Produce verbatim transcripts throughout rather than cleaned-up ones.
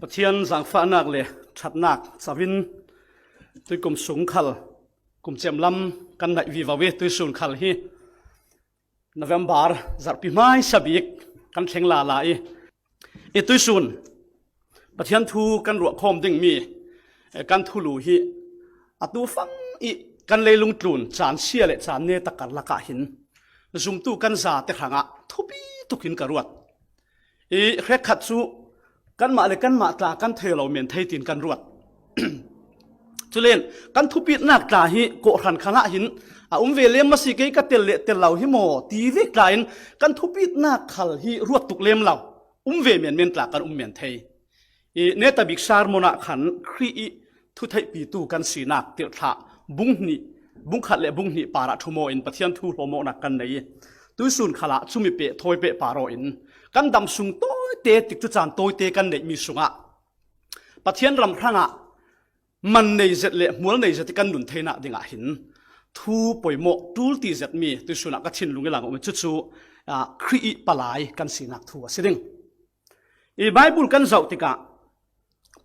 Pathian zangfahnak le ṭhatnak covin tuikum sung khal kum cem lam kan naih vivo i tuisun khal hi November zarhpi hmaisa bik kan thleng lala i, i tuisun Pathian thu kan ruah khawm dingmi, eh, kan thulu hi atu fang i kan leilung tlun caan sia le caan neta karlak ah hin zumtu kan zate hrangah thupi tukin ka ruat. I hrekkhat cu kanmah le kanmah tla kan thei lo men thei tiin kan ruat. Culen kan thupitnak tla hi kawhhran khalah hin a um ve lem maw si, kei ka tel le tel lo hi maw ti vek tla in kan thupitnak khal hi ruat tuk lem lo, um ve menmen tla kan um men thei. I neta bik sermon ah khan Khrih i thutheihpitu kan sinak tirhthlah bung hnih, bung khat le bung hnih parah ṭhum aw in Pathian thu hlawm awknak kan nei i, tuisun khalah cumi peh thawi peh par aw in kan dam sung tawite tikcu caan tawite kan neihmi sungah Pathian ram hrangah man nei zet le hmual nei zet i kan nun theinak dingah hin thu poimawh ṭul ti zetmi tuisun ah ka thinlung i lang um i cucu, ah, Khrih i palai kan sinak thu a si ding. I Bible kan zoh tikah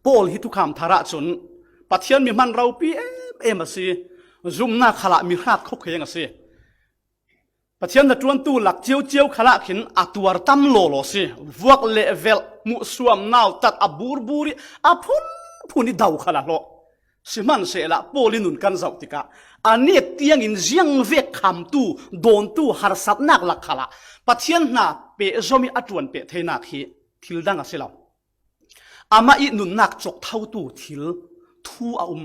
Paul hi thukham thar ahcun Pathian mi hman ropi em em a si, zumnak khalah mi hrat khawkheng a si. Pathian hnaṭuantu lak ciocio khalah khin a tuar tam lawlaw si. Vuak le velh, hmuhsuam, nautat, a burbur i a phunphun i do khalah hlawh. Sihmanhsehlaah Paul i nun kan zoh tikah a nek tiangin ziangvek khamtu, dawntu, harsatnak lak khalah Pathian hna pehzom i a ṭuanpeh theinak hi thil dang a si lo. Amah i nunnak cawkthotu thil thu a um.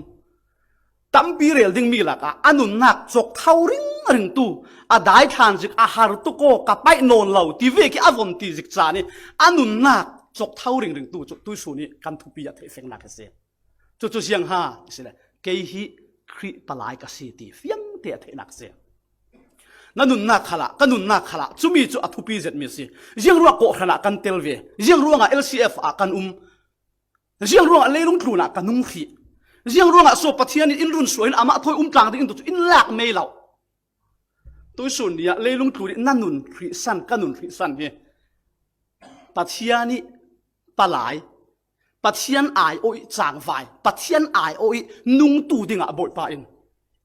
Tampi rel dingmi lakah a nunnak cawktho ringringtu, a daithlan zik a har tuk aw, ka paih nawn lo ti vek i a von ti zik caan i a nunnak cawktho ringringtu cu tuisun i kan thupi a theih fengnak a si. Cucu ziangha a si le, kei hi Khrih palai ka si ti fiangte a theihnak a si. Na nunnak khalah, ka nunnak khalah cumi cu a thupi zetmi a si. Ziangruangah kawhhran ah kan tel ve, ziangruangah L C F ah kan um, ziangruangah leilung tlun ah ka nung hrih, ziangruangah so Pathian in in run suah in amah thawi um tlang ding in tu cu in lak mei lo. Tuisun ni ah leilung tlun i na nun hrihsan, ka nun hrihsan hi Pathian i palai, Pathian aiawh i cangvai, Pathian aiawh i nungtu dingah Bawipa in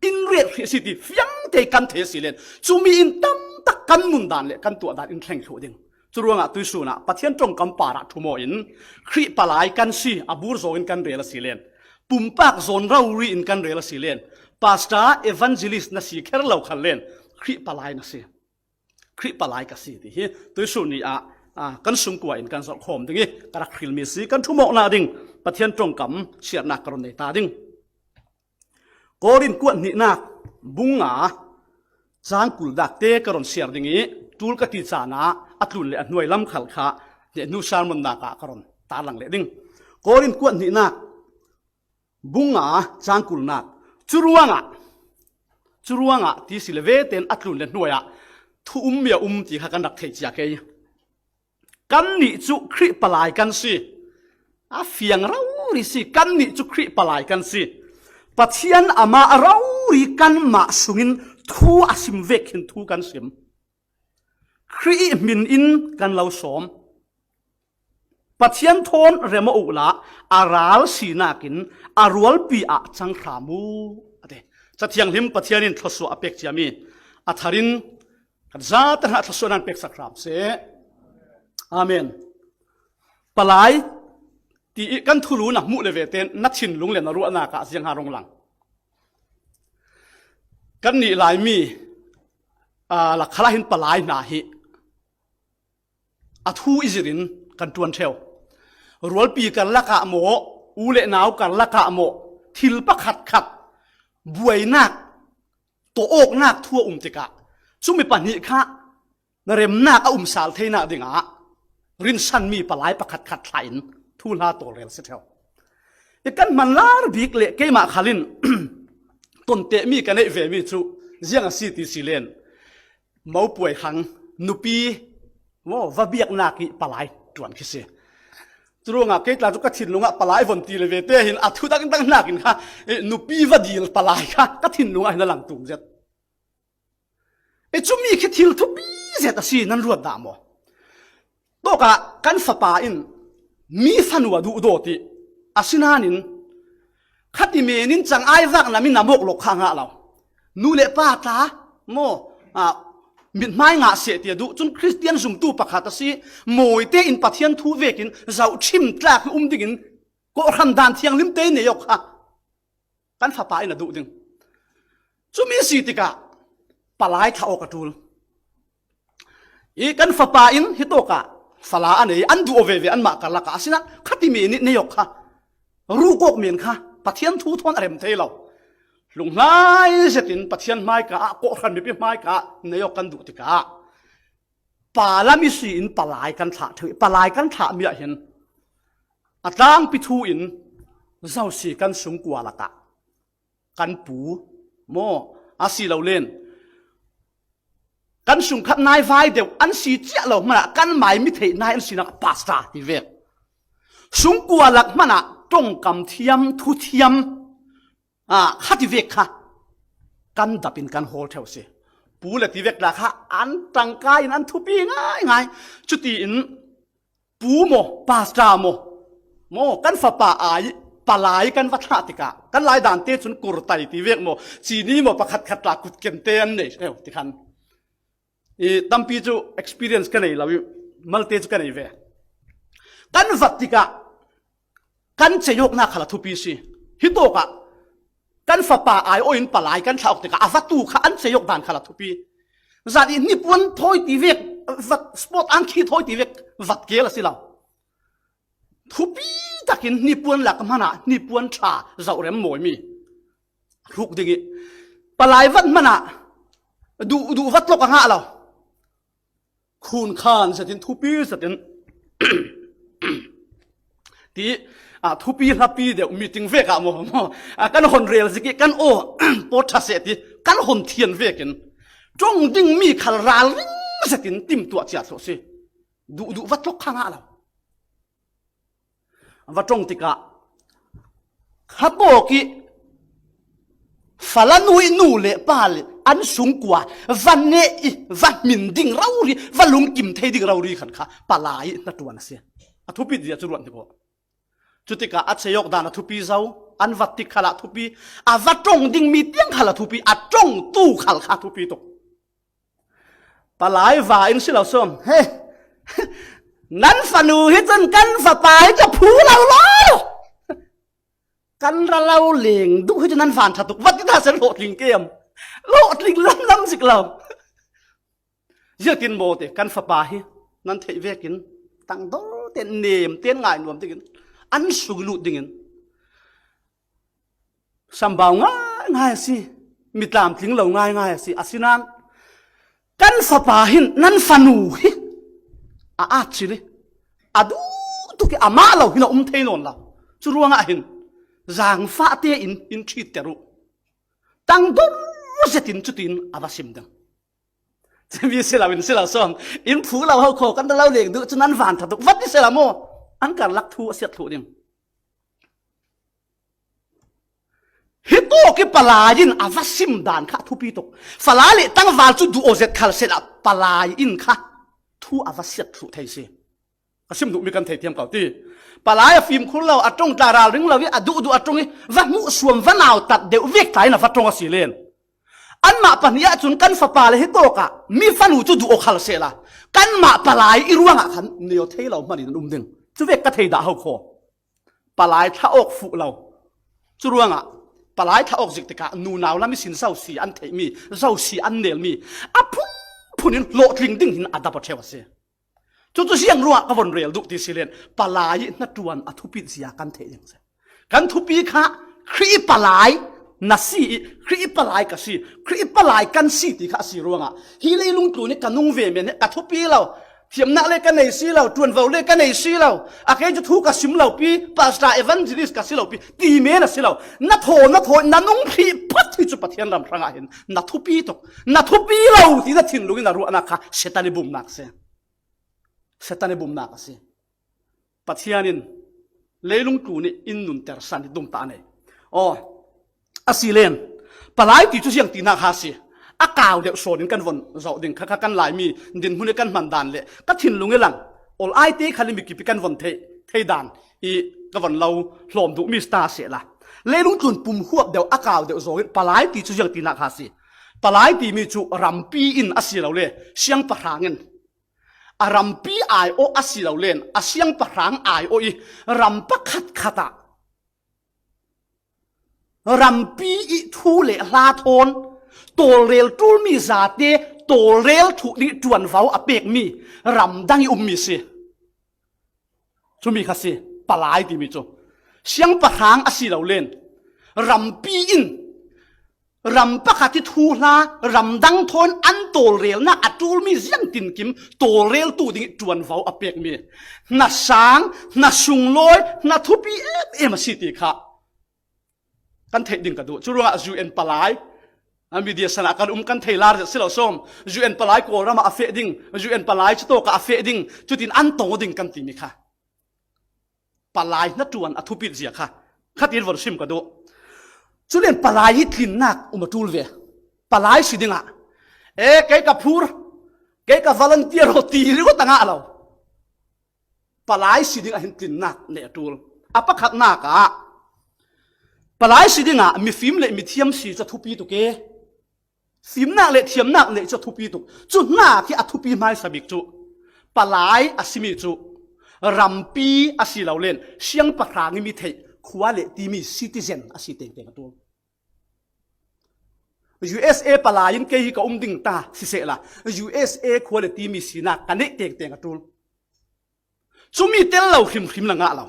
in ret hrih a si ti fiangte kan thei a si len, cumi in tamtak kan nundan le kan tuahdan in thleng thluh ding. Curuangah tuisun ah Pathian ṭongkam parah ṭhum aw in Khrih palai kan si, a bur zawng in kan rel a si len, pumpak zawn rori in kan rel a si len, pastor, evangelist na si kher lo khal len Khrih palai na si. Khrih palai ka si ti hi tuisun ni ah, ah, kan sungkua in kan zalh khawm ding i, ka rak hrilmi si kan ṭhum awknak ding Pathian ṭongkam siarnak ka run nei ta ding. Korin kuat hnihnak bung nga cang kul dakte ka run siar ding i, ṭul ka ti caan ah a tlun le a hnuai lam khal kha hnu sermon nak ah ka run tarlang leh ding. Korin kuat hnihnak bung nga cang kulnak. Curuangah, curuangah ti si le ve tein a tlun le hnuai ah thu um mi a um ti kha kan rak thei cia kei. Kannih cu Khrih palai kan si. A fiang rori si, kannih cu Khrih palai kan si. Pathian amah rori kanmah sungin thu a sim vek khin thu kan sim. Khrih i hmin in kan lo sawm. Pathian thawn rem aw uhla a ral sinakin a rualpi ah cang hram uh, a ti. Cathianghlim Pathian in thluasuah a pek ciami a tharin kan zate hna thluasuah nan peksak hram seh. Amen. Palai ti i kan thulu na hmuh le ve tein na thinlung le na ruahnak ah ziangha rung lang. Kannih Laimi, aa, lak khalah hin palai hna hi a thu i zir in kan ṭuan ṭheu. Rualpi karlak ah maw, u le nau karlak ah maw, thil pakhatkhat buainak, tawh awknak thu a um tikah cumi pahnih kha na remnak a um sal theinak dingah rinsanmi palai pakhatkhat thlah in thuhla tawlrel si ṭheu. I kan hmanlar bik le keimah khal in ton tehmi ka neih vemi cu ziang a si ti si len, mopuai hang nupi maw va biaknak i palai ṭuan khi si. Curuangah kei tla cu ka thinlung ah palai von ti le ve te hin a thu dangdang hnakin kha, eh, nupi va dil palai kha ka thinlung ah hin a lang tum zet. Eh, cumi khi thil thupi zet a si, nan ruat dah maw? Tawkah kan fapa in Mi fanu a duhdaw tih. Asinanin, khati menin chang ai vak na mi na mawk lawk kha ngah lo. Nu le pa tla, maw, a, mithmai ngah seh tia duh. Chun Khristian zumtu pakhat a si, mawite in Pathian thu vekin zohchim tlak hi um dingin, kawhhran dan thianghlimte nei awk kha. Kan fapa in a duh ding. Cumi si tikah palai thlah awk a ṭul. I kan fapa in hitawkah fala a nei, an duh aw veve anmah karlakah, asinain khati menin nei awk kha, ruk awk men kha, Pathian thu thawn a rem thei lo. Lunghlai zetin Pathian hmaika ah, kawhhran mipi hmaika ah nei awk kan duh tikah, pa lam i si in palai kan thlah thei, palai kan thlah mi ah hin a tlangpi thu in zosia kan sungkua lakah kan pu maw, a si lo len, kan sungkhat nai vai deuh an si ciah lo hmanah kan mai mi theih nai an sinak pastor ti vek. Sungkua lak hmanah ṭongkam thiam, thu thiam, a, khati vek kha kan dapin kan hawl theu si. Pu le ti vek tla kha an tangkai in an thupi ngaingai. Cutiin pu maw, pastor maw, maw, kan fapa ai palai kan va thlah tikah, kan lai dante cun kurtai ti vek maw, cini maw, pakhat khat tla kutkente an nei theu ti khan. I tampi cu experience ka nei lo i, malte cu ka nei ve. Kan vat tikah kan cei awknak khal a thupi si. Hitawkah kan fapa ai aw in palai kan thlah awk tikah a va tu kha an cei awk dan khal a thupi. Zan i hnipuan thawi ti vek, vat, sport an khi thawi ti vek vat kel a si lo. Thupi takin hnipuan lak hmanah hnipuan ṭha zoh rem mawimi hruk ding i, palai vat hmanah duh, duh vat lawk a ngah lo. Khun khan zetin, thupi zetin ti, a, thupi hlapi deuh meeting vek ah maw, maw, a, kan hon rel zik i kan aw pawt ṭha seh ti kan hon thian vekin ṭong ding mi khal ralring zetin timtuah ciah thluh si. Duh, duh vat lawk kha ngah lo. Va ṭong tikah khatawk i fala nu i nu le pa le an sungkua va neh i va hmin ding rori, va lungkim thei ding rori khan kha palai i hnaṭuan a si. A thupi ti a cu ruat hnik aw. Cutikah a cei awk dan a thupi zo, an vat tik khal a thupi, a va ṭong ding mi tiang khal a thupi, a ṭongtu khal kha a thupi tuk. Palai va in si lo sawm. He, nan fanu hi cun kan fapa hi ka phu lo lo. Kan ra lo leng duh hi cun nan van ṭha tuk. Va ti ta seh, hlawhtling kem. Hlawhtling lam lam zik lo. Ziatin maw te, kan fapa hi nan theih vekin tangdor tein, nem tein, ngai nuam dingin, an sung lut dingin sambau ngaingai a si, mi tlamtling lo ngaingai a si. Asinain kan fapa hin nan fanu hi a at cil i, a duh tuk i, amah lo hin a um thei nawn lo. Cu ruangah hin zaangfahte in in ṭhitter uh. Tangdor zetin cutin a va sim ding. Cumi si lo in si lo sawm, in phu lo ho khaw, kan ra lo leng duh cu nan van ṭha tuk, va ti seh la maw? An karlak thu a siat thluh ding. Hitawk i palai in a va sim dan kha a thupi tuk. Fala le tangval cu duh aw zet khal seh la, palai in kha thu a va siat thluh thei si. Ka sim duhmi kan thei thiam ko ti. Palai a fimkhur lo, a ṭong tla ralring lo i, a duhduh a ṭong i, va hmuh suam, va nautat deuh vek tla in a va ṭong a si len, anmah pahnih ahcun kan fapa le hitawk ah mi fanu cu duh aw khal seh la, kanmah palai i ruangah khan nei aw thei lo hman in an um ding. Cu vek ka thei dah ho khaw. Palai thlah awk fuh lo. Cu ruangah palai thlah awk zik tikah nunau lam ihsin zosia an theihmi, zosia an nelmi a phunphun in hlawhtling ding hin a dap aw ṭheu a si. Cucu ziang ruangah ka von rel duh ti si len, palai i hnaṭuan a thupi zia kan theih ding si. Kan thupi kha Khrih palai na si i, Khrih palai ka si, Khrih palai kan si ti kha a si ruangah, hi leilung tlun i ka nung ve men hi ka thupi lo, thiamnak le ka nei si lo, ṭuanvo le ka nei si lo, a kei cu thu ka sim lo pi, pastor, evangelist ka si lo pi ti men a si lo. Na thaw, na thaw, na nung hrih phot hi cu Pathian ram hrangah hin na thupi tuk. Na thupi lo ti na thinlung in na ruahnak kha Satan i bumnak si. Satan i bumnak a si. Pathian in leilung tlun i in nunter san hi tumtah a nei. Aw, a si len, palai ti cu ziang tinak ha si. A kau deuh sawn in kan von zoh ding kha, kha kan Laimi dinhmun i kan hman dan le ka thinlung i lang, ol aite khal i mi kip i kan von theih theidan i ka von lo hlawm duh mi ta sehla, leilung tlun pum huap deuh a kau deuh zawngin palai ti cu ziang tinak kha si. Palai timi cu rampi in a si lo le siangpahrang in, a rampi aiawh a si lo len a siangpahrang aiawh i ram pakhat khat ah rampi i thu le hla thawn tawlrel ṭulmi zate tawlrel thuh ding ṭuanvo a pekmi ramdang i ummi si. Cumi kha si, palai timi cu. Siangpahrang a si lo len rampi in ram pakhat i thuhla ramdang thawn an tawlrelnak a ṭulmi ziangtinkim tawlreltu ding i ṭuanvo a pekmi hna sang, hna sunglawi, hna thupi em em a si ti kha kan theih ding ka duh. Cu ruangah U N palai a media san ah kan um kan thei lar zet si lo sawm. U N palai Kawlram ah a feh ding, U N palai cutawk ah a feh ding, cutin an tong ding kan timi kha palai hnaṭuan a thupit zia kha khatin von sim ka duh. Culen palai hi tlinnak um a ṭul ve. Palai si dingah, e, kei ka phur, kei ka volunteer aw ti ringawt a ngah lo. Palai si dingah hin tlinnak neih a ṭul. A pakhatnak ah palai si dingah mifim le mithiam si cu a thupi tuk e. Fimnak le thiamnak neih cu a thupi tuk. Cu hna khi a thupi hmaisa bik cu palai a simi cu rampi a si lo len siangpahrang i mi theih khua le timi citizen a si tengteng a ṭul. U S A palai in kei hi ka um ding ta sisehla, U S A khua le timi sinak ka neih tengteng a ṭul. Cumi tel lo hrimhrim la ngah lo.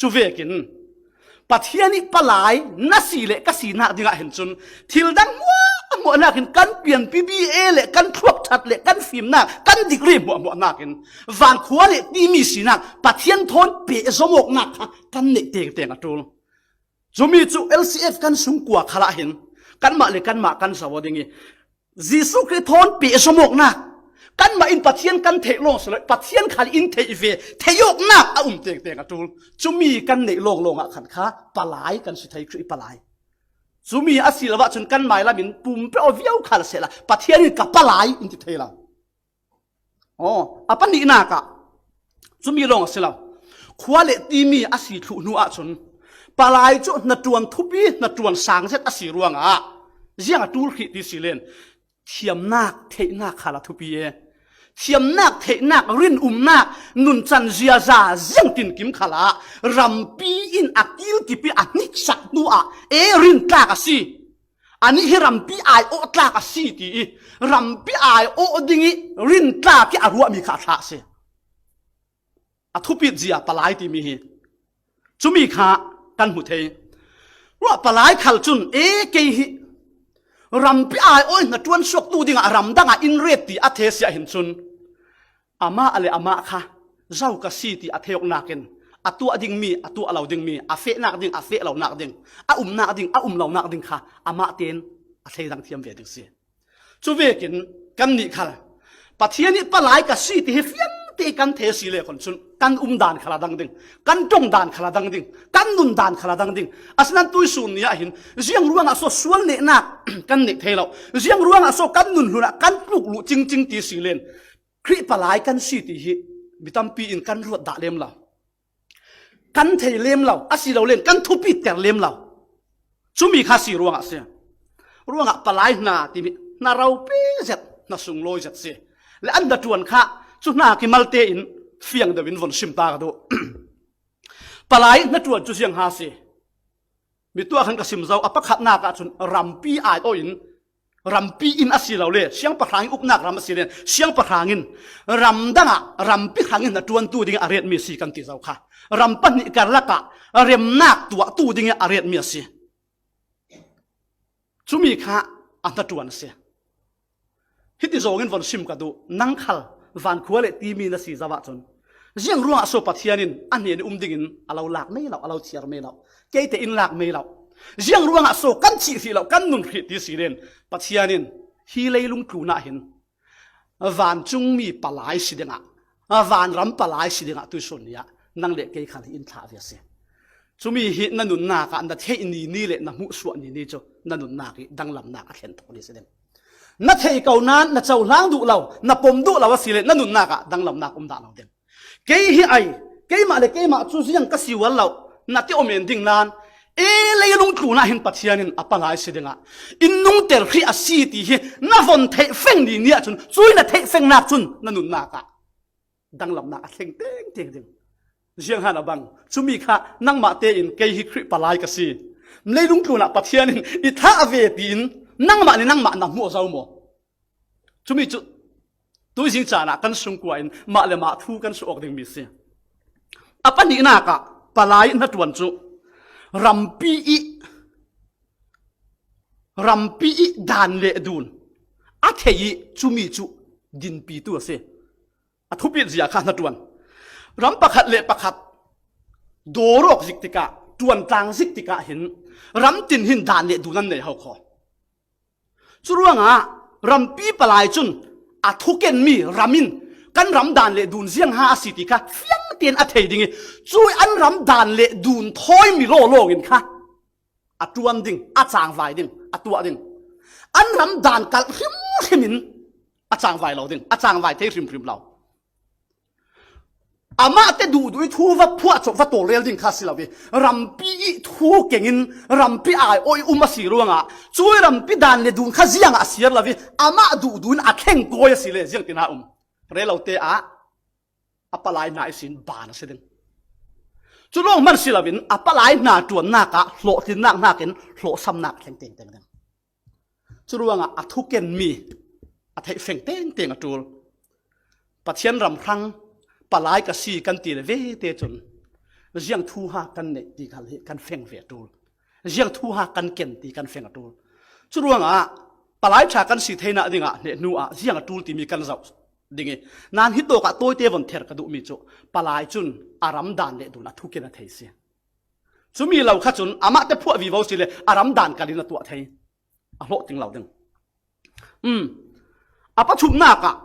Cu vekin Pathian i palai na si le ka sinak dingah hin cun thil dang hmuahhmuah nakin kan pianpi B A le kan thluak ṭhat le kan fimnak kan degree hmuahhmuah nakin vankhua le timi sinak Pathian thawn pehzom awknak kha kan neih tengteng a ṭul. Cumi cu L C F kan sungkua khalah hin kanmah le kanmah kan zoh aw ding i Jesuh Khrih thawn pehzom awknak, kanmah in Pathian kan theih lawng si lo, Pathian khal in theih ve, theih awknak a um tengteng a ṭul. Cumi kan neih lawnglawng ah khan kha palai kan si thei, Khrih palai. Cumi a si lo ahcun kan mailam in pumpeuh a viau khal sehla Pathian in ka palai in ti thei lo. Aw, a pahnihnak ah cumi lawng a si lo. Khua le timi a si thluh hnu ahcun palai cu hnaṭuan thupi, hnaṭuan sang zet a si ruangah ziang a ṭul hrih ti si len thiamnak, theihnak khal a thupi e. Thiamnak, theihnak, rinumnak, nuncan ziaza ziangtinkim khalah rampi in a kilkip i a hniksak hnu ah e rintlak a si. Anih hi rampi aiawh tlak a si ti i rampi aiawh ding i rintlak i a ruahmi kha a thlah a si. A thupit zia palai timi hi cumi kha kan hmu thei. Ruah palai khal cun e kei hi rampi aiawh in hnaṭuan suaktu dingah ramdang ah in ret ti a thei si ahhin cun amah le amah kha zo ka si ti a thei awknak in a tuah dingmi, a tuah lo dingmi, a fehnak ding, a feh lonak ding, a umnak ding, a um lonak ding kha amah tein a thleidang thiam ve ding si. Cu vekin kannih khal Pathian ih palai ka si ti hi fiangte kan thei si le khon cun kan um dan khal a dang ding, kan ṭong dan khal a dang ding, kan nun dan khal a dang ding. Asinain tuisun ni ah hin ziang ruangah so sual nehnak kan neih thei lo, ziang ruangah so kan nun hlun ah kan tluk luh cingcing ti si len Khrih palai kan si ti hi mi tampi in kan ruat dah lem lo, kan thei lem lo, a si lo len kan thupiter lem lo. Cumi kha si ruangah si. Ruangah palai hna timi hna ropi zet, hna sunglawi zet si. Le an hnaṭuan kha cu hna kimalte in fiang deuh in von sim ta ka duh. Palai hnaṭuan cu ziang ha si. Mi tuah khan ka sim zo, a pakhatnak ahcun rampi aiawh in, rampi in a si lo le siangpahrang in uknak ram a si le siangpahrang in ramdang ah rampi hrang in hnaṭuantu ding a retmi a si kan ti zo kha. Ram pahnih karlak ah remnak tuahtu ding a retmi a si. Cumi kha a hnaṭuan a si. Hiti zawngin von sim ka duh, nang khal vankhua le timi na si zo ahcun ziang ruangah so Pathian in a hnen i um dingin a lo lak mei lo, a lo thiar mei lo, keite in lak mei lo. Ziang ruangah so kan thih hrih lo, kan nun hrih ti si len Pathian in hi leilung tlun ah hin vancungmi palai si dingah, vanram palai si dingah tuisun ni ah nang le kei khal hi in thlah ve a si. Cumi hi na nunnak ah na theih ni ni le na hmuhsuah ni ni cu na nunnak i danglamnak a thlen thawk ni si ding. Na thei ko nain na cohlang duh lo, na pom duh lo a si le na nunnak ah danglamnak um dah lo ding. Kei hi ai, keimah le keimah cu ziang ka si ual lo, na ti om en ding nan, e leilung tlunah hin Pathian in a palai si dingah in nungter hrih a si ti hi na von theih feng ni ni ahcun cui na theih fengnak cun na nunnak ah danglamnak a thleng tengteng ding. Zianghan a bang, cumi kha nangmah tein kei hi Khrih palai ka si, leilung tlunah Pathian in i thah ve tiin nangmah le nangmah na hmuh a zo maw? Cumi cu tuizing caan ah kan sungkua in mah le mah thu kan suak dingmi si. A pahnihnak ah palai hnaṭuan cu rampi i, rampi i dan le dun a thei i cumi cu dinpitu a si. A thupit zia kha hnaṭuan. Ram pakhat le pakhat dawr awk zik tikah, ṭuantlang zik tikah hin ramtin hin dan le dun an nei ho kho. Curuangah rampi palai cun a thukenmi ram in kan ram dan le dun ziangha a si ti kha fiang tein a thei ding i, cui an ram dan le dun thawimi lawlaw in kha a ṭuan ding, a cangvai ding, a tuah ding. An ram dan kalh hrimhrim in a cangvai lo ding, a cangvai thei hrimhrim lo. Amah te duhduh i thu va phuah cawk va tawlrel ding kha si lo i, rampi i thu kengin rampi aiawh i um a si ruangah cui rampi dan le dun kha ziangah a siar lo i, amah duhduh in a thleng kawi a si le ziang tin a um? Rel lo te ah a palai hna ihsin ban a si ding. Cu lawng hman si loin a palai hna ṭuannak ah hlawhtlinnak hnakin hlawhsamnak a thleng tengteng ding. Curuangah a thukenmi a theih feng tengteng a ṭul. Pathian ram hrang palai ka si kan ti le vete cun ziang thuha kan neih ti khal hi kan feng ve a ṭul. Ziang thuha kan ken ti kan feng a ṭul. Curuangah palai ṭha kan si theinak dingah hneh hnu ah ziang a ṭul timi kan zoh ding i, nan hi tawkah tawite von ther ka duhmi cu palai cun a ram dan le dun a thuken a thei si. Cumi lo kha cun amah te phuah vivo si le a ram dan kalin a tuah thei, a hlawh ting lo ding. Um, a pathumnak ah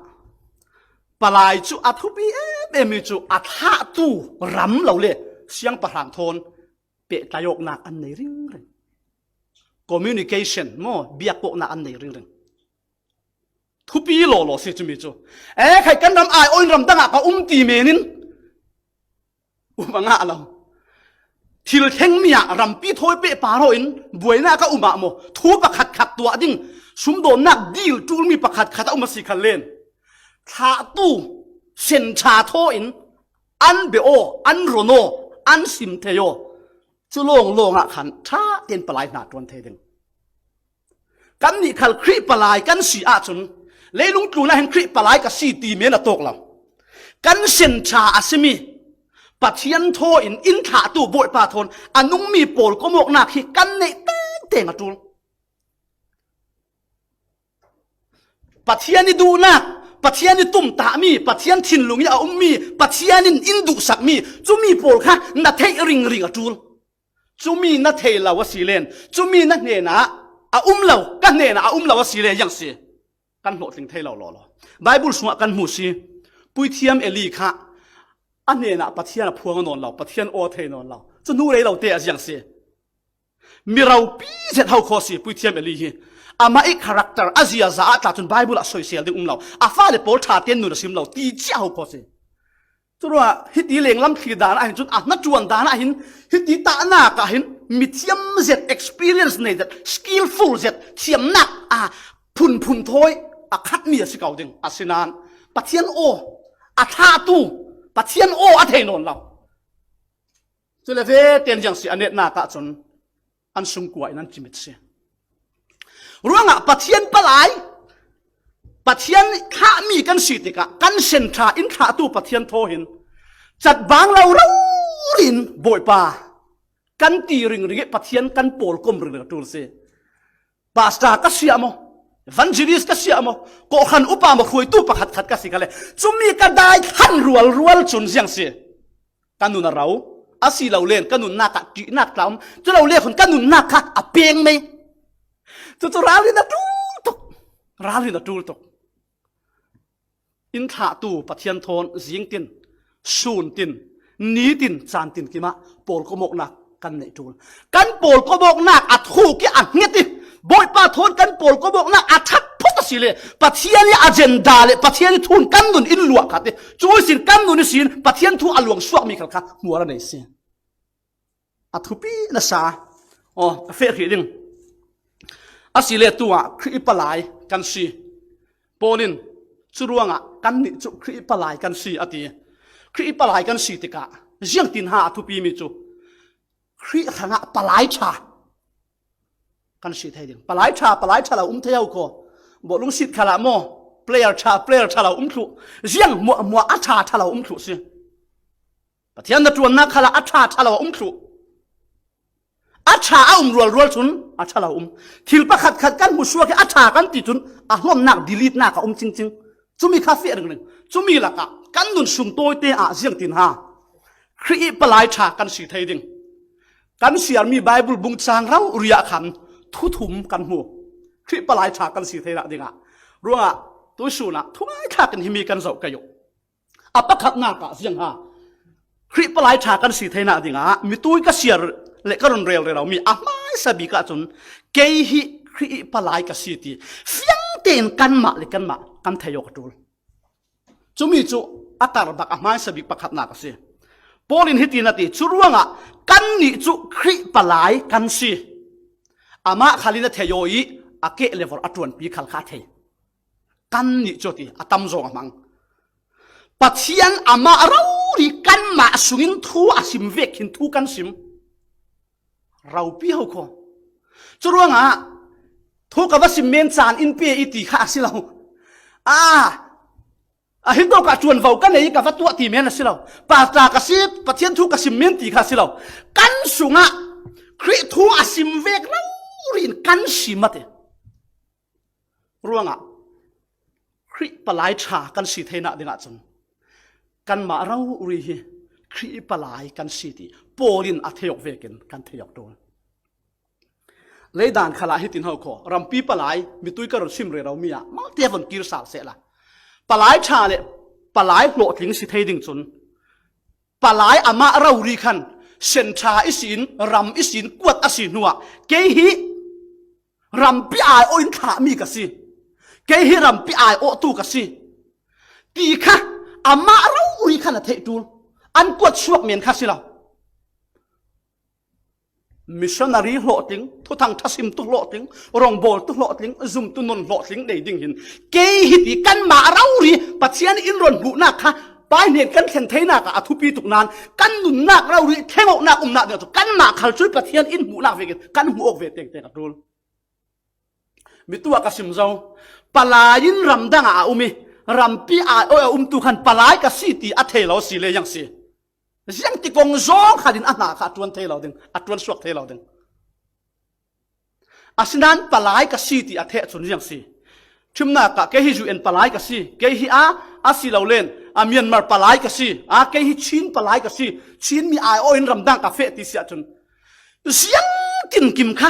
palai cu a thupi em em i cu a thlahtu ram lo le siangpahrang thawn pehtlai awknak an nei ringring. Communication maw, biak awknak an nei ringring. Thupi lawlaw si cumi cu. E khai kan ram aiawh in ram dangah ka um ti men in um a ngah lo. Thil thlengmi ah rampi thawi pehpar aw in buainak ka um ah maw? Thu pakhatkhat tuah ding, sumdawnnak dil ṭulmi pakhatkhat a um a si khan len, thlahtu senṭha thaw in an beh aw, an ron aw, an sim thei aw. Cu lawnglawng ah khan ṭha tein palai hna ṭuan thei ding. Kannih khal Khrih palai kan si ahcun, leilung tlun ah hin Khrih palai ka si ti men a tawk lo. Kan senṭha a simi Pathian thaw in in thlahtu Bawipa thawn a nungmi pawlkomawknak hi kan neih tengteng a ṭul. Pathian i duhnak, Pathian i tumtahmi, Pathian thinlung i a ummi, Pathian in in duhsakmi cumi pawl kha na theih ringring a ṭul. Cumi na thei lo a si len, cumi na hnenah a um lo, ka hnenah a um lo a si le ziang si? Kan hlawhtling thei lo lawlaw. Bible sungah kan hmu si. Puithiam Eli kha a hnenah Pathian a phuang nawn lo, Pathian aw thei nawn lo. Cu hnu rei lo te a ziang si? Mi ropi zet ho khaw si Puithiam Eli hi. Amah i character a ziaza ah tla cun Bible ah soisel ding um lo. A fale pawl ṭha tein nun a sim lo ti cia ho khaw si. Curuah hiti lenglam thli dan ah hin cun a hnaṭuan dan ah hin hiti tahnak ah hin mithiam zet, experience nei zet, skillful zet, thiamnak a phunphun thawi a khatmi a si ko ding. Asinain Pathian aw a thlahtu, Pathian aw a thei nawn lo. Cule ve tein ziang si a netnak ah cun an sungkua in an cimit si. Ruangah Pathian palai, Pathian thlahmi kan si tikah kan senṭha in thlahtu Pathian thaw hin catbang lo rori in Bawipa kan ti ringring i Pathian kan pawlkom ringring a ṭul si. Pastor ka si ah maw, evangelist ka si ah maw, kawhhran upa maw, hruaitu pakhatkhat ka si kha le, cumi ka dai thlan rualrual cun ziang si? Ka nun a ro, a si lo len ka nunnak ah ṭihnak tla um, cu lo le khun ka nunnak kha a peng mei. Cucu ralrin a ṭul tuk, ralrin a ṭul tuk. In thlahtu Pathian thawn zingtin, suntin, nitin, cantin kimah pawlkomawknak kan neih ṭul. Kan pawlkomawknak a thuk i a hnget i Bawipa thawn kan pawlkomawknak a ṭhat phut Sile Pathian i agenda le Pathian i thun kan nun in luah khat e. Cui sin kan nun i sin Pathian thu a luang suak mi khal kha mual a nei si. A thupi nasa. Aw, a feh hrih ding. A sile tua Khrih i palai kan si. Paul in, "Cu ruangah kannih cu Khrih i palai kan si," a ti. Khrih i palai kan si tikah ziangtin ha a thupi mi cu Khrih hrangah palai ṭha kan si thei ding. Palai ṭha, palai ṭha lo um thei ho kho. Bawlung sit khalah maw, player ṭha, player ṭha lo um thluh. Ziang muahmuah a ṭha ṭha lo um thluh si. Pathian na ṭuannak khalah a ṭha ṭha lo a um thluh. A ṭha a um rualrual cun a ṭha lo um. Thil pakhatkhat kan hmuhsuak i a ṭha kan ti cun a hlonnak, delete-nak a um cingcing. Cumi kha feh ringring. Cumi lakah kan nun sung tawite ah ziangtin ha Khrih i palai ṭha kan si thei ding. Kan siarmi Bible bung cang rori ah khan thu thum kan hmu. Khrih palai ṭha kan si theinak dingah. Ruangah tuisun ah thungai thlak in himi kan zoh kei uh. A pakhatnak ah ziang ha Khrih palai ṭha kan si theinak dingah mitui ka siar le ka run rel rero mi a hmaisa bik ahcun kei hi Khrih i palai ka si ti fiang tein kanmah le kanmah kan thei awk a ṭul. Cumi cu a kar bak a hmaisa bik pakhatnak a si. Paul in hitin a ti, "Cu ruangah kannih cu Khrih palai kan si. Amah khal in a thei aw i a keh le vorh a ṭuanpi khal kha a thei." Kannih cu a ti, a tam zong a hmang. Pathian amah rori kanmah sungin thu a sim vek khin thu kan sim. Ropi ho kho. Cu ruangah thu ka va sim men caan in pe i ti kha a si lo. A, a hin tawkah ṭuanvo ka nei i ka va tuah ti men a si lo. Pastor ka si, Pathian thu ka sim men ti kha a si lo. Kan sungah Khrih thu a sim vek rori in kan sim a ti. Ruangah Khrih palai ṭha kan si theinak dingah cun kanmah rori hi Khrih palai kan si ti Paul in a thei awk vekin kan thei awk ṭul. Leidan khalah hitin ho kho, rampi palai mitui ka run sim rero mi ah malte von kir sal sehla. Palai ṭha le palai hlawhtling si thei ding cun palai amah rori khan sen ṭha ihsin, ram ihsin kuat a si hnuah kei hi rampi aiawh in thlahmi ka si. Kei hi rampi aiawhtu ka si ti kha amah rori khan a theih ṭul. An kuat suak men kha si lo. Missionary hlawhtling, thuthang ṭhasimtu hlawhtling, rawngbawltu hlawhtling, zumtu nun hlawhtling nei ding hin kei hi ti kanmah rori Pathian in rawn hmuhnak kha pai hnen kan thlen theinak ah a thupi tuk nain kan nunnak rori thlengawknak umnak ding cu kanmah khal cui Pathian in hmuhnak vekin kan hmuh awk ve tengteng a ṭul. Mi tuah ka sim zo. Palai in ramdang ah a um i rampi aiawh a umtu khan palai ka si ti a thei lo si le ziang si. Ziang ti kong zawng khat in a hna kha a ṭuan thei lo ding, a ṭuan suak thei lo ding. Asinain palai ka si ti a theh cun ziang si. Ṭhimnak ah kei hi U N palai ka si, kei hi a, a si lo len a Myanmar palai ka si, a kei hi Chin palai ka si, Chin mi aiawh in ramdang ka feh ti si ahcun ziang tinkim kha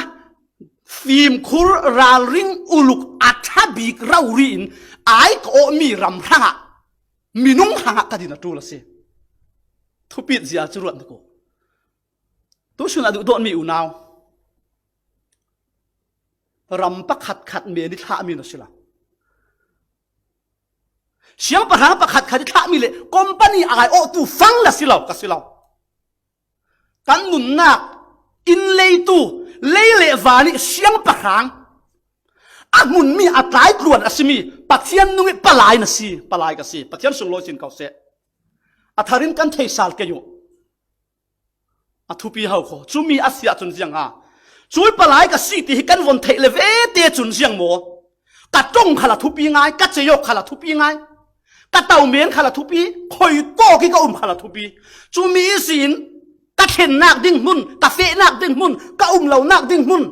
fimkhur ralring uluk a ṭha bik rori in ai ka awhmi ram hrangah minung hrangah ka din a ṭul a si. Thupit zia cu ruat na ko. Tusun a duhdawtmi unau, ram pakhatkhat men i thlahmi na si lo. Siangpahrang pakhatkhat i thlahmi le company aiawhtu fang na si lo, ka si lo. Kan nunnak in leitu, lei le van i siangpahrang a hmunmi a tlai tluan a simi Pathian nung i palai na si, palai ka si. Pathian sunglawi sin ko seh. A tharin kan theisal kei uh. A thupi ho kho. Cumi a si ahcun ziang ha. Cui palai ka si ti hi kan von theih le ve te cun ziang maw? Ka ṭong khal a thupi ngai, ka ceiawk khal a thupi ngai. Ka tomen khal a thupi, khoi kawk i ka um khal a thupi. Cumi ihsin ka thlennak ding hmun, ka fehnak ding hmun, ka um lonak ding hmun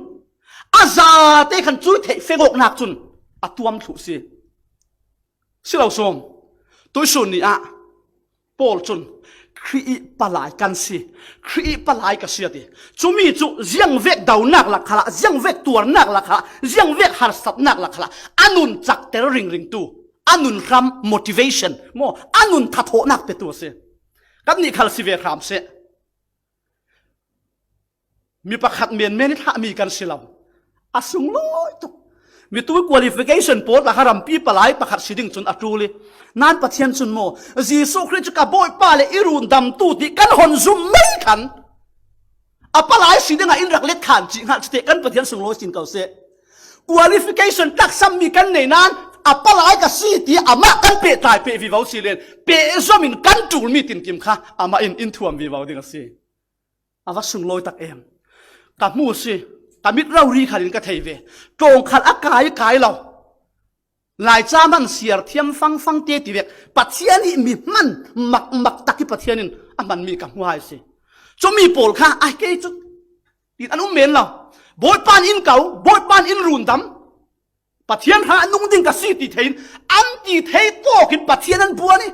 a zate khan cui theih fengawknak cun a tuam thluh si. Si lo sawm. Tuisun ni ah Paul cun Khrih i palai kan si, Khrih i palai ka si a ti. Cumi cu ziangvek donak lakhalah, ziangvek tuarnak lakhalah, ziangvek harsatnak lakhalah a nun cakter ringringtu, a nun hram motivation maw, a nun thathawhnak petu a si. Kannih khal si ve hram seh. Mi pakhat menmen i thlahmi kan si lo. A sunglawi tuk. Mi tu qualification pawl ta kha rampi palai pakhat si ding cun a ṭul i, nan Pathian cun maw, Jesuh Khrih cu ka Bawipa le i rundamtu ti kan hon zum mai khan a palai si dingah in rak let khan cih hngalh cite kan Pathian sunglawi sin ko seh. Qualification taksammi kan nei nan a palai ka si ti amah kan pehtlai peh vivo si len, pehzom in kan ṭulmi tinkim kha amah in in thuam vivo ding a si. A va sunglawi tak em. Ka hmu si, ka mit rori khalin ka thei ve. Ṭawngkhal a kai kai lo. Laica hman siar thiam fangfang te ti vek. Pathian hi mi hman makmak tak hi Pathian in a hmanmi ka hmu hai si. Cumi pawl kha a kei cu in an um men lo. Bawipa in in ko, Bawipa in in rundam. Pathian hrang a nung ding ka si ti thei in an ti thei tawkin Pathian an buan i,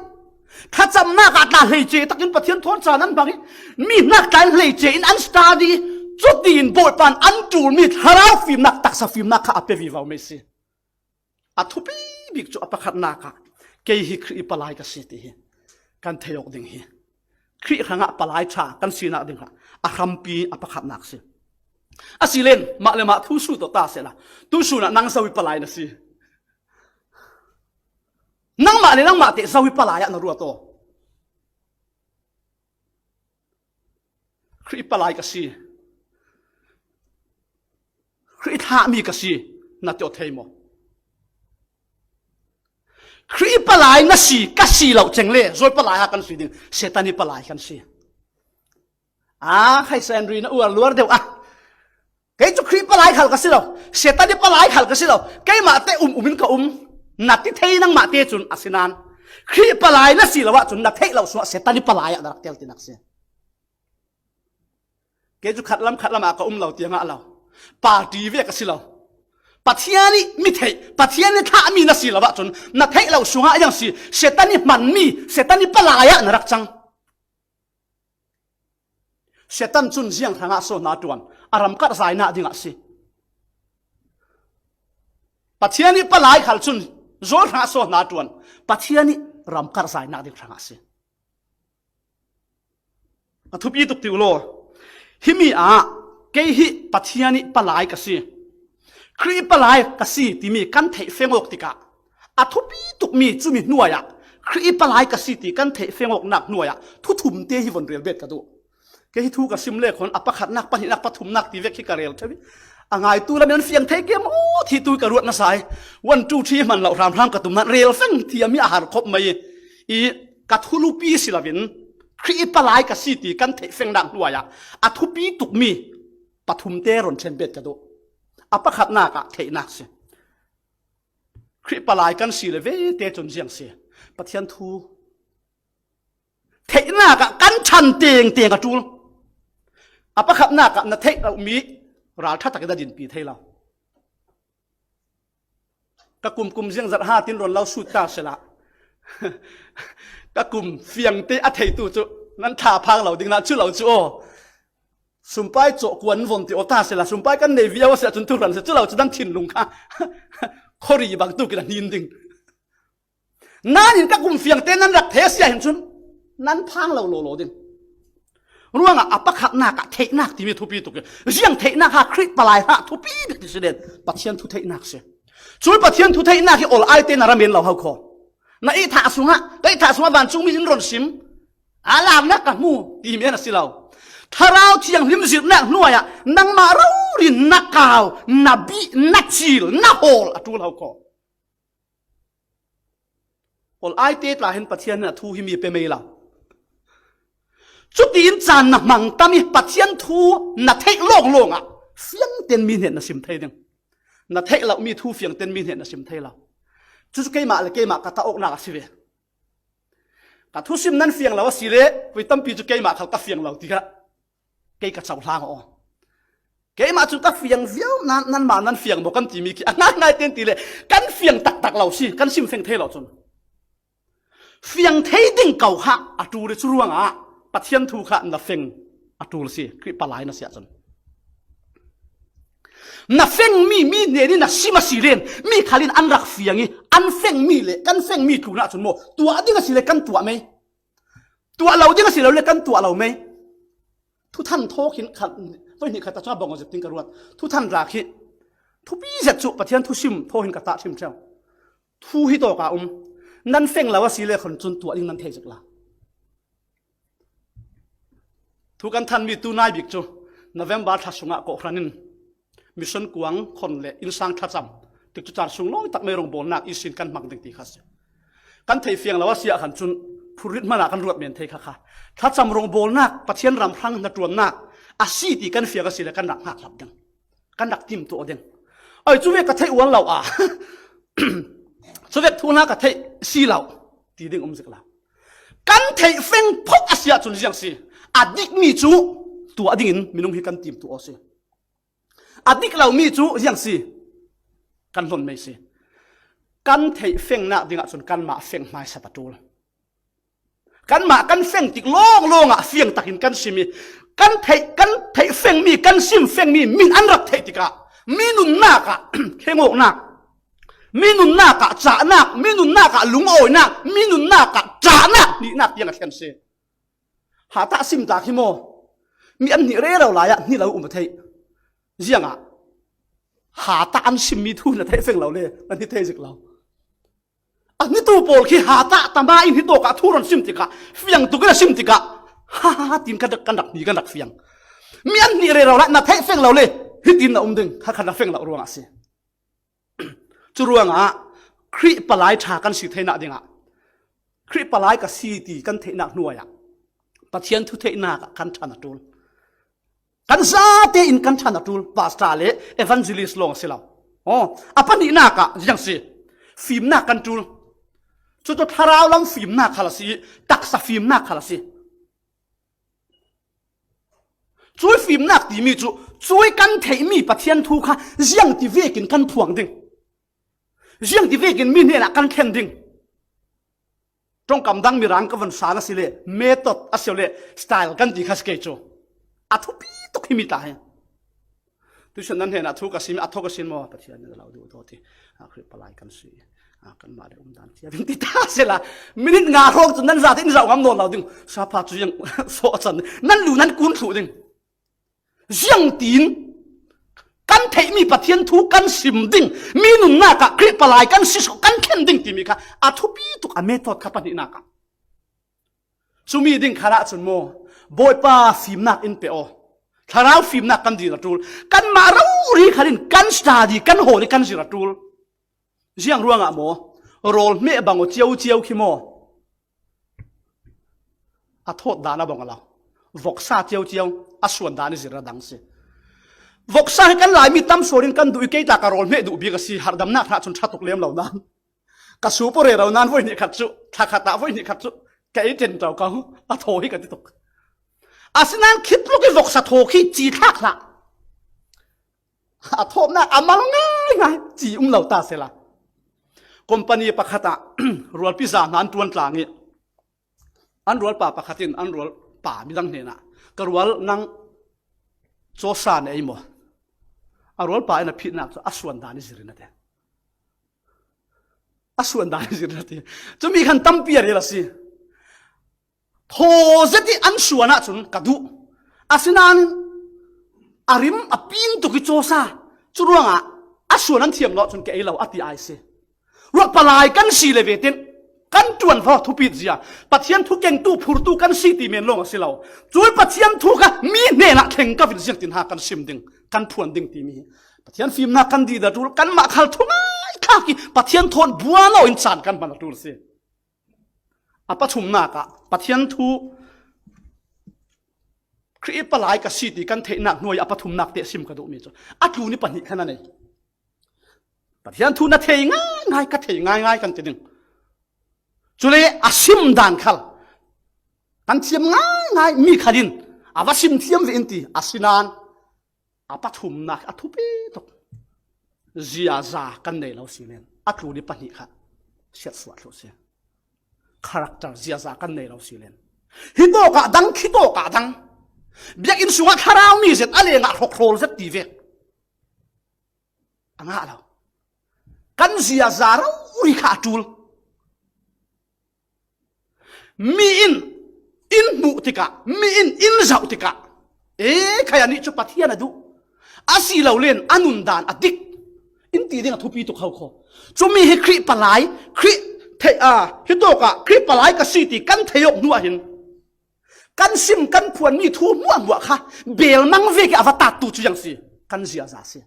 thlacamnak ah tla hleice takin Pathian thawn caan an hmang i, mi hnak tla in hleice in an study, cutin Bawipa in an ṭulmi thlarau fimnak, taksa fimnak kha a pe vivo mai si. A thupi bik cu a pakhatnak ah kei hi Khrih i palai ka si ti hi kan thei awk ding hi. Khrih hrangah palai ṭha kan sinak ding kha a hrampi a pakhatnak si. A si len, mah le mah thu sut aw ta sehla, tu sun ah nang zo i palai na si. Nangmah le nangmah teh zo i palai ah na ruat aw. Khrih palai ka si. Khrih thlahmi ka si. Na ti aw thei maw? Khrih palai na si, ka si lo ceng le, zawi palai ha kan si ding, Satan i palai kan si. A, khai Sandri na uar luar deuh a. Kei cu Khrih palai khal ka si lo, Satan i palai khal ka si lo, keimah te um um in ka um. Na ti thei nangmah te cun a si nan. Khrih palai na si lo ahcun na theih lo sungah Satan i palai ah na rak tel tinak si. Kei cu khatlam khatlam ah ka um lo tiang ah lo. Party ve ka si lo. Pathian i mi theih, Pathian i thlahmi na si lo ahcun na theih lo sungah yang si, Satan i hmanmi, Satan i palai ah na rak cang. Satan cun ziang hrangah saw hna ṭuan, a ram karh zainak dingah si. Pathian i palai khal cun zawl hrangah saw hna ṭuan, Pathian i ram karh zainak ding hrangah si. A thupi tuk ti u law. Himi ah kei hi Pathian i palai ka si. Khrih i palai ka si timi kan theih feng awk tikah a thupi tukmi cumi hnuai ah Khrih i palai ka si ti kan theih feng awknak hnuai ah thu thum te hi von rel bet ka duh. Kei hi thu ka sim le khawn a pakhatnak, pahnihnak, pathumnak ti vek hi ka rel ṭheu i, a ngaitu lam in an fiang thei ke maw ti tu ka ruat nasa i, one, two, three hman lo hramhram ka tum nan rel feng thiam hi a har khop mai i, i ka thulupi si loin Khrih i palai ka si ti kan theih fengnak hnuai ah a thupi tukmi pathum te ron ṭhen bet ka duh. A pakhatnak ah theihnak si. Khrih palai kan si le ve te cun ziang si. Pathian thu theihnak ah kan ṭhan tengteng a ṭul. A pakhatnak ah na theih lomi ralṭha takin a dinpi thei lo. Ka kumkum ziangzat ha tin ron lo sut ta sela, ka kum fiangte a theitu cu nan thla phang lo ding na cu lo cu aw. Sumpai cawh kuan von ti aw ta sela, sumpai kan nei viau a si ahcun thu hran si cu lo cu nan thinlung kha khori bang tu kin a hnin ding. Nain ka kum fiangte nan rak thei a si ahhin cun nan phang lo lawlaw ding. Ruangah a pakhatnak ah theihnak timi thupi tuk i, ziang theihnak ha Khrih palai hlah thupi bik ti si len Pathian thu theihnak si. Cun Pathian thu theihnak hi ol ai te na ramen lo ho kho. Na ihthah sungah, ka ihthah sungah vancungmi in ron sim. A laknak ka hmu ti men a si lo. Thlarau Thianghlim zirhnak hnuai ah nangmah rori na kau, na bih, na cil, na hawl a ṭul ho kho. Ol ai te tla hin Pathian in a thu hi mi pe mei lo. Cutiin caan na hmang tam i Pathian thu na theih lawnglawng ah fiangten mi hnen na sim thei ding. Na theih lomi thu fiangten mi hnen na sim thei lo. Cucu keimah le keimah ka ta awknak a si ve. Ka thusim nan fiang lo a si le, voi tampi cu keimah khal ka fiang lo tikah kei ka cohlang aw. Keimah cu ka fiang viau nan, nanmah nan fiang maw kan timi khi a ngaingai ten ti le kan fiang taktak lo si, kan sim feng thei lo cun. Fiang thei ding ko kha a ṭul i cu ruangah Pathian thu kha na feng a ṭul si, Khrih palai na si ahcun. Na fengmi mi hnen in na sim a si len mi khal in an rak fiang i an fengmi le kan fengmi tlunah cun maw tuah ding a si le kan tuah mei. Tuah lo ding a si lo le kan tuah lo mei. Thuthan thawk hin khat, voi hnih khat ta cun a bang aw zet ding ka ruat. Thuthan rak hi Thupi zet chu Pathian thusim thaw hin ka tah thim theu. Thu hi tawka um. Nan feng lo a si le khon cun tuah ding nan thei zek la. Thu kan thanmi tunai bik cu November thla sungah kawhhran in mission kuang khon le innsang thlacam tikcu caan sung lawi tak mei rawngbawlnak ihsin kan hmang ding ti kha si. Kan theih fiang lo a si ah khan cun phurrit hmanah kan ruat men thei kha kha. Thlacam rawngbawlnak Pathian ram hrang hnaṭuannak a si ti kan fiang a si le kan rak hngakhlap ding. Kan rak timtuah ding. Oi, cuvek ka theih ual lo a. Cuvek thu hna ka theih si lo ti ding um zik lo. Kan theih feng phawk a si ahcun ziang si. A dikmi cu tuah dingin minung hi kan timtuah aw si. A dik lomi cu ziang si. Kan hlon mei si. Kan theih fengnak dingah cun kanmah feng hmaisa ta ṭul. Kanmah kan feng tik lawnglawng ah fiang takin kan sim i kan theih, kan theih fengmi, kan sim fengmi min an rak theih tikah mi nunnak ah khenawknak, mi nunnak ah cahnak, mi nunnak ah lungawinak, mi nunnak ah ṭahnak hnihnak tiang a thlen si. Hatah sim tak hi maw? Mi an hnih rero lai ah hni lo um a theih. Ziangah hatah an simmi thu na theih feng lo le na hni thei zik lo. A hnitu pawl khi hatah tama in hitawkah thu ron sim tikah fiang tukin a sim tikah ha ha ha tin kan rak, kan rak hni kan rak fiang. Mi an hnih rero lai na theih feng lo le hitin na um ding kha khan a feng lo ruangah a si. Cu ruangah Khrih palai ṭha kan si theinak dingah Khrih palai ka si ti kan theihnak hnuai ah Pathian thu theihnak ah kan ṭhan a ṭul. Kan zate in kan ṭhan a ṭul, pastor le evangelist lawng a si lo. Aw, a pahnihnak ah ziang si, fimnak kan ṭul. Cucu thlarau lam fimnak khal a si i taksa fimnak khal a si. Cui fimnak timi cu cui kan theihmi Pathian thu kha ziang ti vekin kan phuang ding, ziang ti vekin mi hnenah kan thlen ding. Ṭongkam dang mirang ka von sang a si le method a si le style kan ti kha si kei cu a thupi tuk hi mi ta hi. Tuisun nan hnenah thu ka sim, a thaw ka sin maw? Pathian nih a lo duh dawt i, a, Khrih palai kan si, a, kanmah le umdan thiam in ti ta sela, minit nga hrawng cun nan zate in zoh ngam nawn lo ding. Sapa cu ziang sawh a can, nan lu nan kun thluh ding. Ziangtin kan theihmi Pathian thu kan sim ding, mi nunnak ah Khrih palai kan si, kan thlen ding timi kha a thupi tuk a method kha pahnihnak ah. Cumi ding khalah cun maw, Bawipa fimnak in pe aw. Thlarau fimnak kan dir a ṭul. Kanmah rori khalin kan study, kan hawl i kan zir a ṭul. Ziang ruangah maw, rawl hmeh bang aw cio cio khi maw, a thawt dan a bang a lo. Voksa cio cio a suan dan i zir a dang si. Voksa hi kan Laimi tam sual in kan duh i kei ta ka rawl hmeh duh bik a si, harhdamnak hna cun ṭha tuk lem lo nan. Ka sup aw rero nan voi hnih khat cu, thla khat ah voi hnih khat cu, ka ei ṭen tau ka hu, a thaw hi ka ti tuk. Asinain khit luk i voksa thaw khi ci thlak hlah. A thawpnak a mal ngaingai, ci um lo ta sela. Company pakhat ah rualpi za hna an ṭuan tlang i an rualpa pakhat in an rualpa midang hnenah, "Ka rual nang cawsa na ei maw?" A rualpa in a phihnak cu a suan dan i zir in a ti. A suan dan i zir in a ti. Cumi khan tampi a rel a si. Thaw zet i an suan ahcun ka duh. Asinain a rim a pin tuk i cawsa. Cu ruangah a suan an thiam lo ahcun ka ei lo, a ti ai si. Ruah palai kan si le ve tin kan ṭuan hlo thupit zia Pathian thukengtu phurtu kan si ti men lawng a si lo. Cui Pathian thu kha mi hnenah thleng ka vin ziangtin ha kan sim ding, kan phuan ding timi hi Pathian fimnak kan dih a ṭul, kanmah khal thungai thlak i Pathian thawn buan aw in caan kan hman a ṭul si. A pathumnak ah Pathian thu, Khrih palai ka si ti kan theihnak hnuai a pathumnak te sim ka duhmi cu a tlun i pahnih khan a nei. Pathian thu na thei ngaingai, ka thei ngaingai kan ti ding. Cule a sim dan khal kan thiam ngaingai, mi khalin a va sim thiam ve in ti, asinain a pathumnak a thupi tuk. Ziaza kan nei lo si len a tlun i pahnih kha siatsuah thluh si. Character ziaza kan nei lo si len hi tawkah dang, khi tawkah dang, biakinn sungah thlarau mi zet a lengah hrawkhrawl zet ti vek a ngah lo. Kan ziaza rori kha a ṭul. Mi in in hmuh tikah, mi in in zoh tikah, "E, khai anih cu Pathian a duh, a si lo len a nundan a dik, in ti ding a thupi tuk hau kho. Cumi hi Khrih palai, Khrih thei a, hi tawk a, Khrih palai ka si ti kan thei awk hnuah hin, kan sim, kan phuan mi thu hmuahhmuah kha, belmang vek a va tattu cu ziang si, kan ziaza si.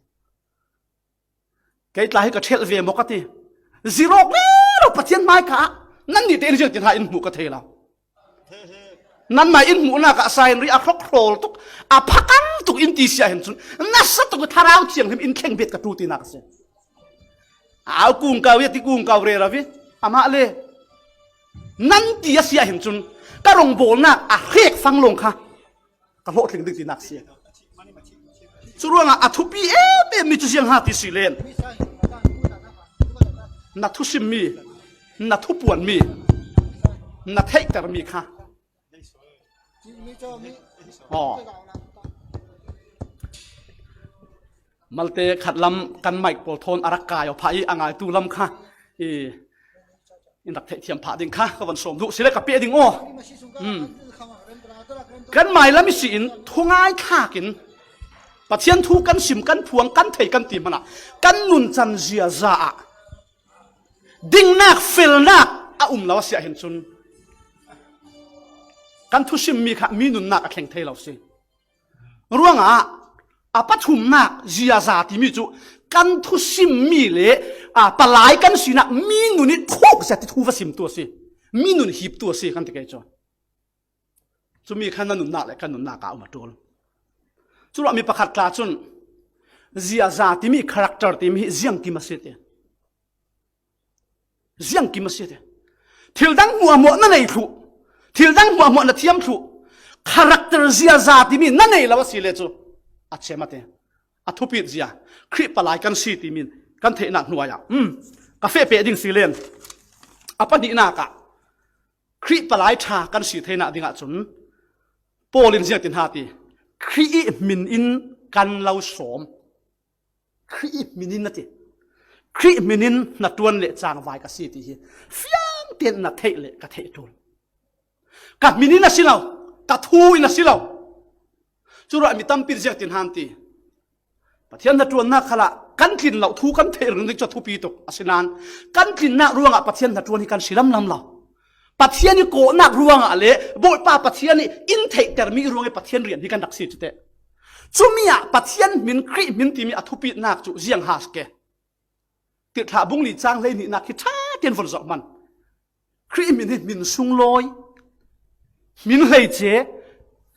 Kei tla hi ka ṭhelh ve maw ka ti. Zirawk rero Pathian hmai kha ah, nannih te in ziang tin ha in hmuh ka thei lo. Nanmah in hmuhnak ah sa in ri a hrawk hrawl tuk, a phakang tuk in ti si ah hin cun, nasa tuk Thlarau Thianghlim in thleng bet ka ṭu tinak a si. Au kung kau i a ti kung kau rero i, amah le nan ti a si ah hin cun, ka rongbawlnak a hrek fang lawng kha ka hlawhtling ding tinak si. Curuangah a thupi em em mi cu ziang ha ti si len, na thusimmi, na thupuanmi, na theihtermi kha. Aw. Malte khatlam kan mic pawl thawn a rak kai aw phah i a ngaitu lam kha i in rak theihthiam phah ding kha ka van sawm duh si le ka peh ding aw. Hmm. Kan mailam i si in thungai thlak in Pathian thu kan sim, kan phuang, kan thei, kan ti hmanah kan nuncan ziaza ah dingnak, felnak a um lo a si ah hin cun kan thusimmi kha mi nunnak a thleng thei lo si. Ruangah a pathumnak ziaza timi cu kan thusimmi le, aa, palai kan sinak mi nun i khuk zet i thu va simtu a si. Mi nun hiptu a si kan ti kei cu. Cumi kha na nunnak le kan nunnak ah a um a ṭul. Curuah mi pakhat tla cun ziaza timi, character timi hi ziangkim a si ti. Ziangkim a si ti. Thil dang hmuahhmuah na nei thluh, thil dang hmuahhmuah na thiam thluh, character ziaza timi na nei lo a si le cu a cem a ti. A thupit zia Khrih palai kan si timi kan theihnak hnuai ah, um, ka feh peh ding si len. A pahnihnak ah Khrih palai ṭha kan si theinak dingah cun Paul in ziangtin ha ti, Khrih i hmin in kan lo sawm. Khrih i hmin in a ti. Khrih hmin in hnaṭuan le cangvai ka si ti hi fiang tein na theih le ka theih ṭul. Ka hmin in a si lo, ka thu in a si lo. Curuah mi tampi in ziangtin han ti. Pathian hnaṭuannak khalah kan tlin loh thu kan theih ringring cu a thupi tuk a si nain kan tlinnak ruangah Pathian hnaṭuan hi kan si lamlam lo. Pathian i kawhnak ruangah le Bawipa Pathian i in theihtermi ruangah Pathian rian hi kan rak si cu teh. Cumi ah Pathian hmin, Khrih hmin timi a thupitnak cu ziang ha si ke. Tirhthlah bung li cang hleihnihnak hi ṭha tein von zoh hmanh. Khrih hmin hi hmin sunglawi, hmin hleice,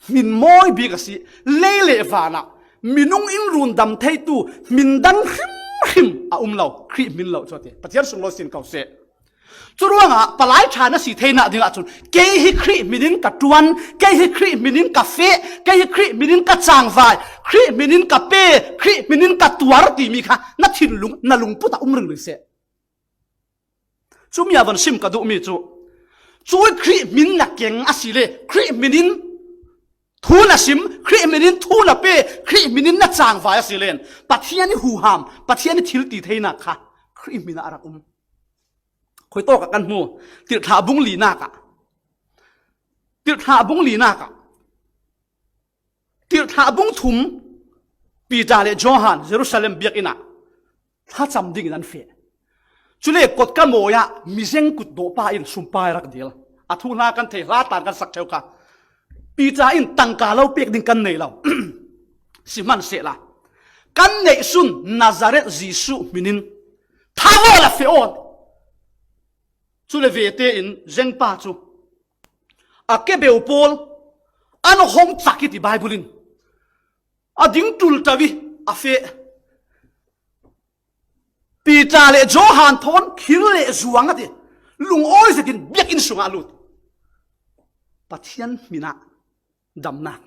hmin mawi bik a si. Lei le van ah minung in rundam theitu hmin dang hrimhrim a um lo, Khrih hmin lo cu a ti. Pathian sunglawi sin ko seh. Curuangah palai ṭha na si theinak dingah cun, kei hi Khrih hmin in ka ṭuan, kei hi Khrih hmin in ka feh, kei hi Khrih hmin in ka cangvai, Khrih hmin in ka pe, Khrih hmin in ka tuar timi kha na thinlung, na lungput ah um ringring seh. Cumi ah van sim ka duhmi cu, cu Khrih hmin na keng a si le Khrih hmin in thu na sim, Khrih hmin in thu na pe, Khrih hmin in na cangvai a si len Pathian i huham, Pathian i thil ti theinak kha Khrih hmin ah a rak um. Khuitawk ah kan hmu, Tirhthlah bung linak ah, Tirhthlah bung linak ah, Tirhthlah bung thum, Peter le Johan Jerusalem biakinn ah thlacam dingin an feh. Cule kotka mawi ah mizeng kutdawhpa in sumpai rak dil. A thu hla kan thei, hla tlan kan sak ṭheu kha. Peter in tangka lo pek ding kan nei lo. Sihmanhsehla kan neihsun Nazareth Jesuh hmin in thavaw la feh aw. Cule vete in zengpa cu a kebeu pawl an hong cak i ti Bible in a ding ṭul ṭau i a feh. Peter le Johan thawn khir le zuang a ti. Lungawi zetin biakinn sungah a lut. Pathian hmin ah damnak,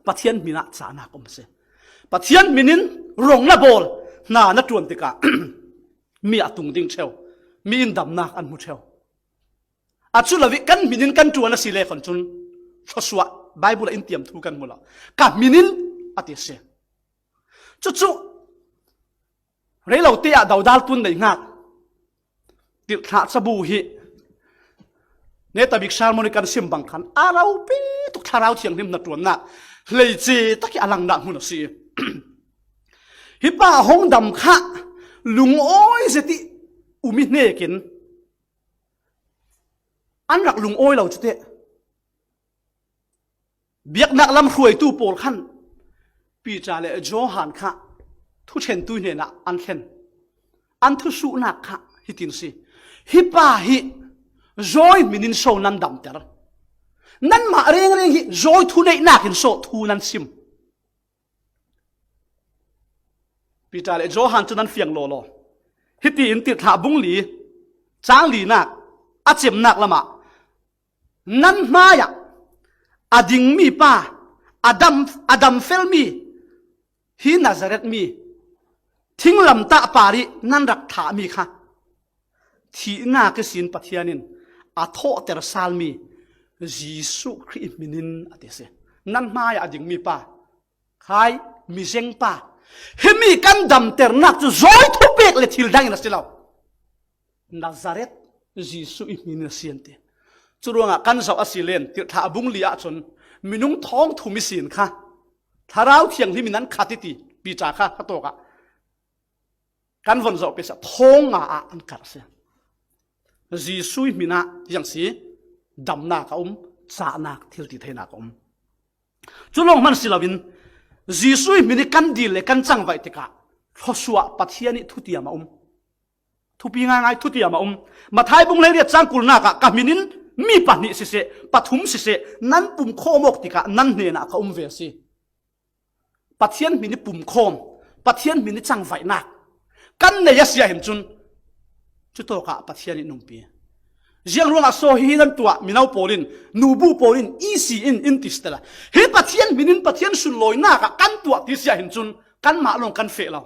Pathian hmin ah cahnak um a si. Pathian hmin in rong na bawl, hna na ṭuan tikah mi a tung ding ṭheu, mi in damnak an hmu ṭheu. A cu lo i kan hmin in kan ṭuan a si le khon cun thluasuah, Bible ah in tiam thu kan hmu lo. Ka hmin in a ti a si. Cucu rei lo te ah dodal tun nei hngak. Tirhthlah cabu hi netabik sermon i kan sim bang khan a ropi tuk Thlarau Thianghlim hnaṭuannak hleice tak i a langnak hmun a si. Hi pa hong dam kha lungawi zet i um i hnekin an rak lungawi lo cute. Biaknak lam hruaitu pawl khan Peter le Johan kha thuṭhentu hnenah an thlen. An thusuhnak kha hitin si. Hi pa hi zawi hminin so nan damter? Nanmah rengreng hi zawi thuneihnak in so thu nan sim? Peter le Johan cu nan fiang lawlaw. Hitiin Tirhthlah bung li, cang linak a cemnak lamah, nan hmaiah a dingmi pa, a dam, a damfelmi, hi Nazareth mi, thinglamtah par ih nan rak thahmi kha thihnak ihsin Pathian in a thawhter salmi Jesuh Khrih hminin a ti si. Nan hmaiah a dingmi pa, khai, mizeng pa, himi kan damternak cu zawi thupek le thil dangin a si lo. Nazareth Jesuh ih hmin in a si an ti. Curuangah kan zoh a si len, Tirhthlah a bung li ahcun minung thawngthum ihsin kha Thlarau Thianghlim in an khat i ti, Peter kha a tawkah kan von zoh pesa thawng nga ah an karh a si. Jesuh ih hmin ah ziang si, damnak a um, cahnak, thil ti theinak a um. Cu lawng hman si loin Jesuh ih hmin ih kan dil le kan cangvaih tikah thluasuah Pathian ih thutiam a um. Thupi ngaingai thutiam a um. Matthai bung hleiriat cang kulnak ah, ka hmin in mi pahnih siseh, pathum siseh, nan pumkhawm awk tikah nan hnenah ka um ve a si. Pathian hmin ih pumkhawm, Pathian hmin ih cangvaihnak kan nei a si ahhin cun, cutawkah Pathian ih numpi. Ziang ruangah saw hihi nan tuah, mino pawl in, nubu pawl in, isi in, in ti si tela. Hi Pathian hmin in Pathian sunlawinak ah kan tuah ti si ahhin cun, kanmah lawng kan feh lo.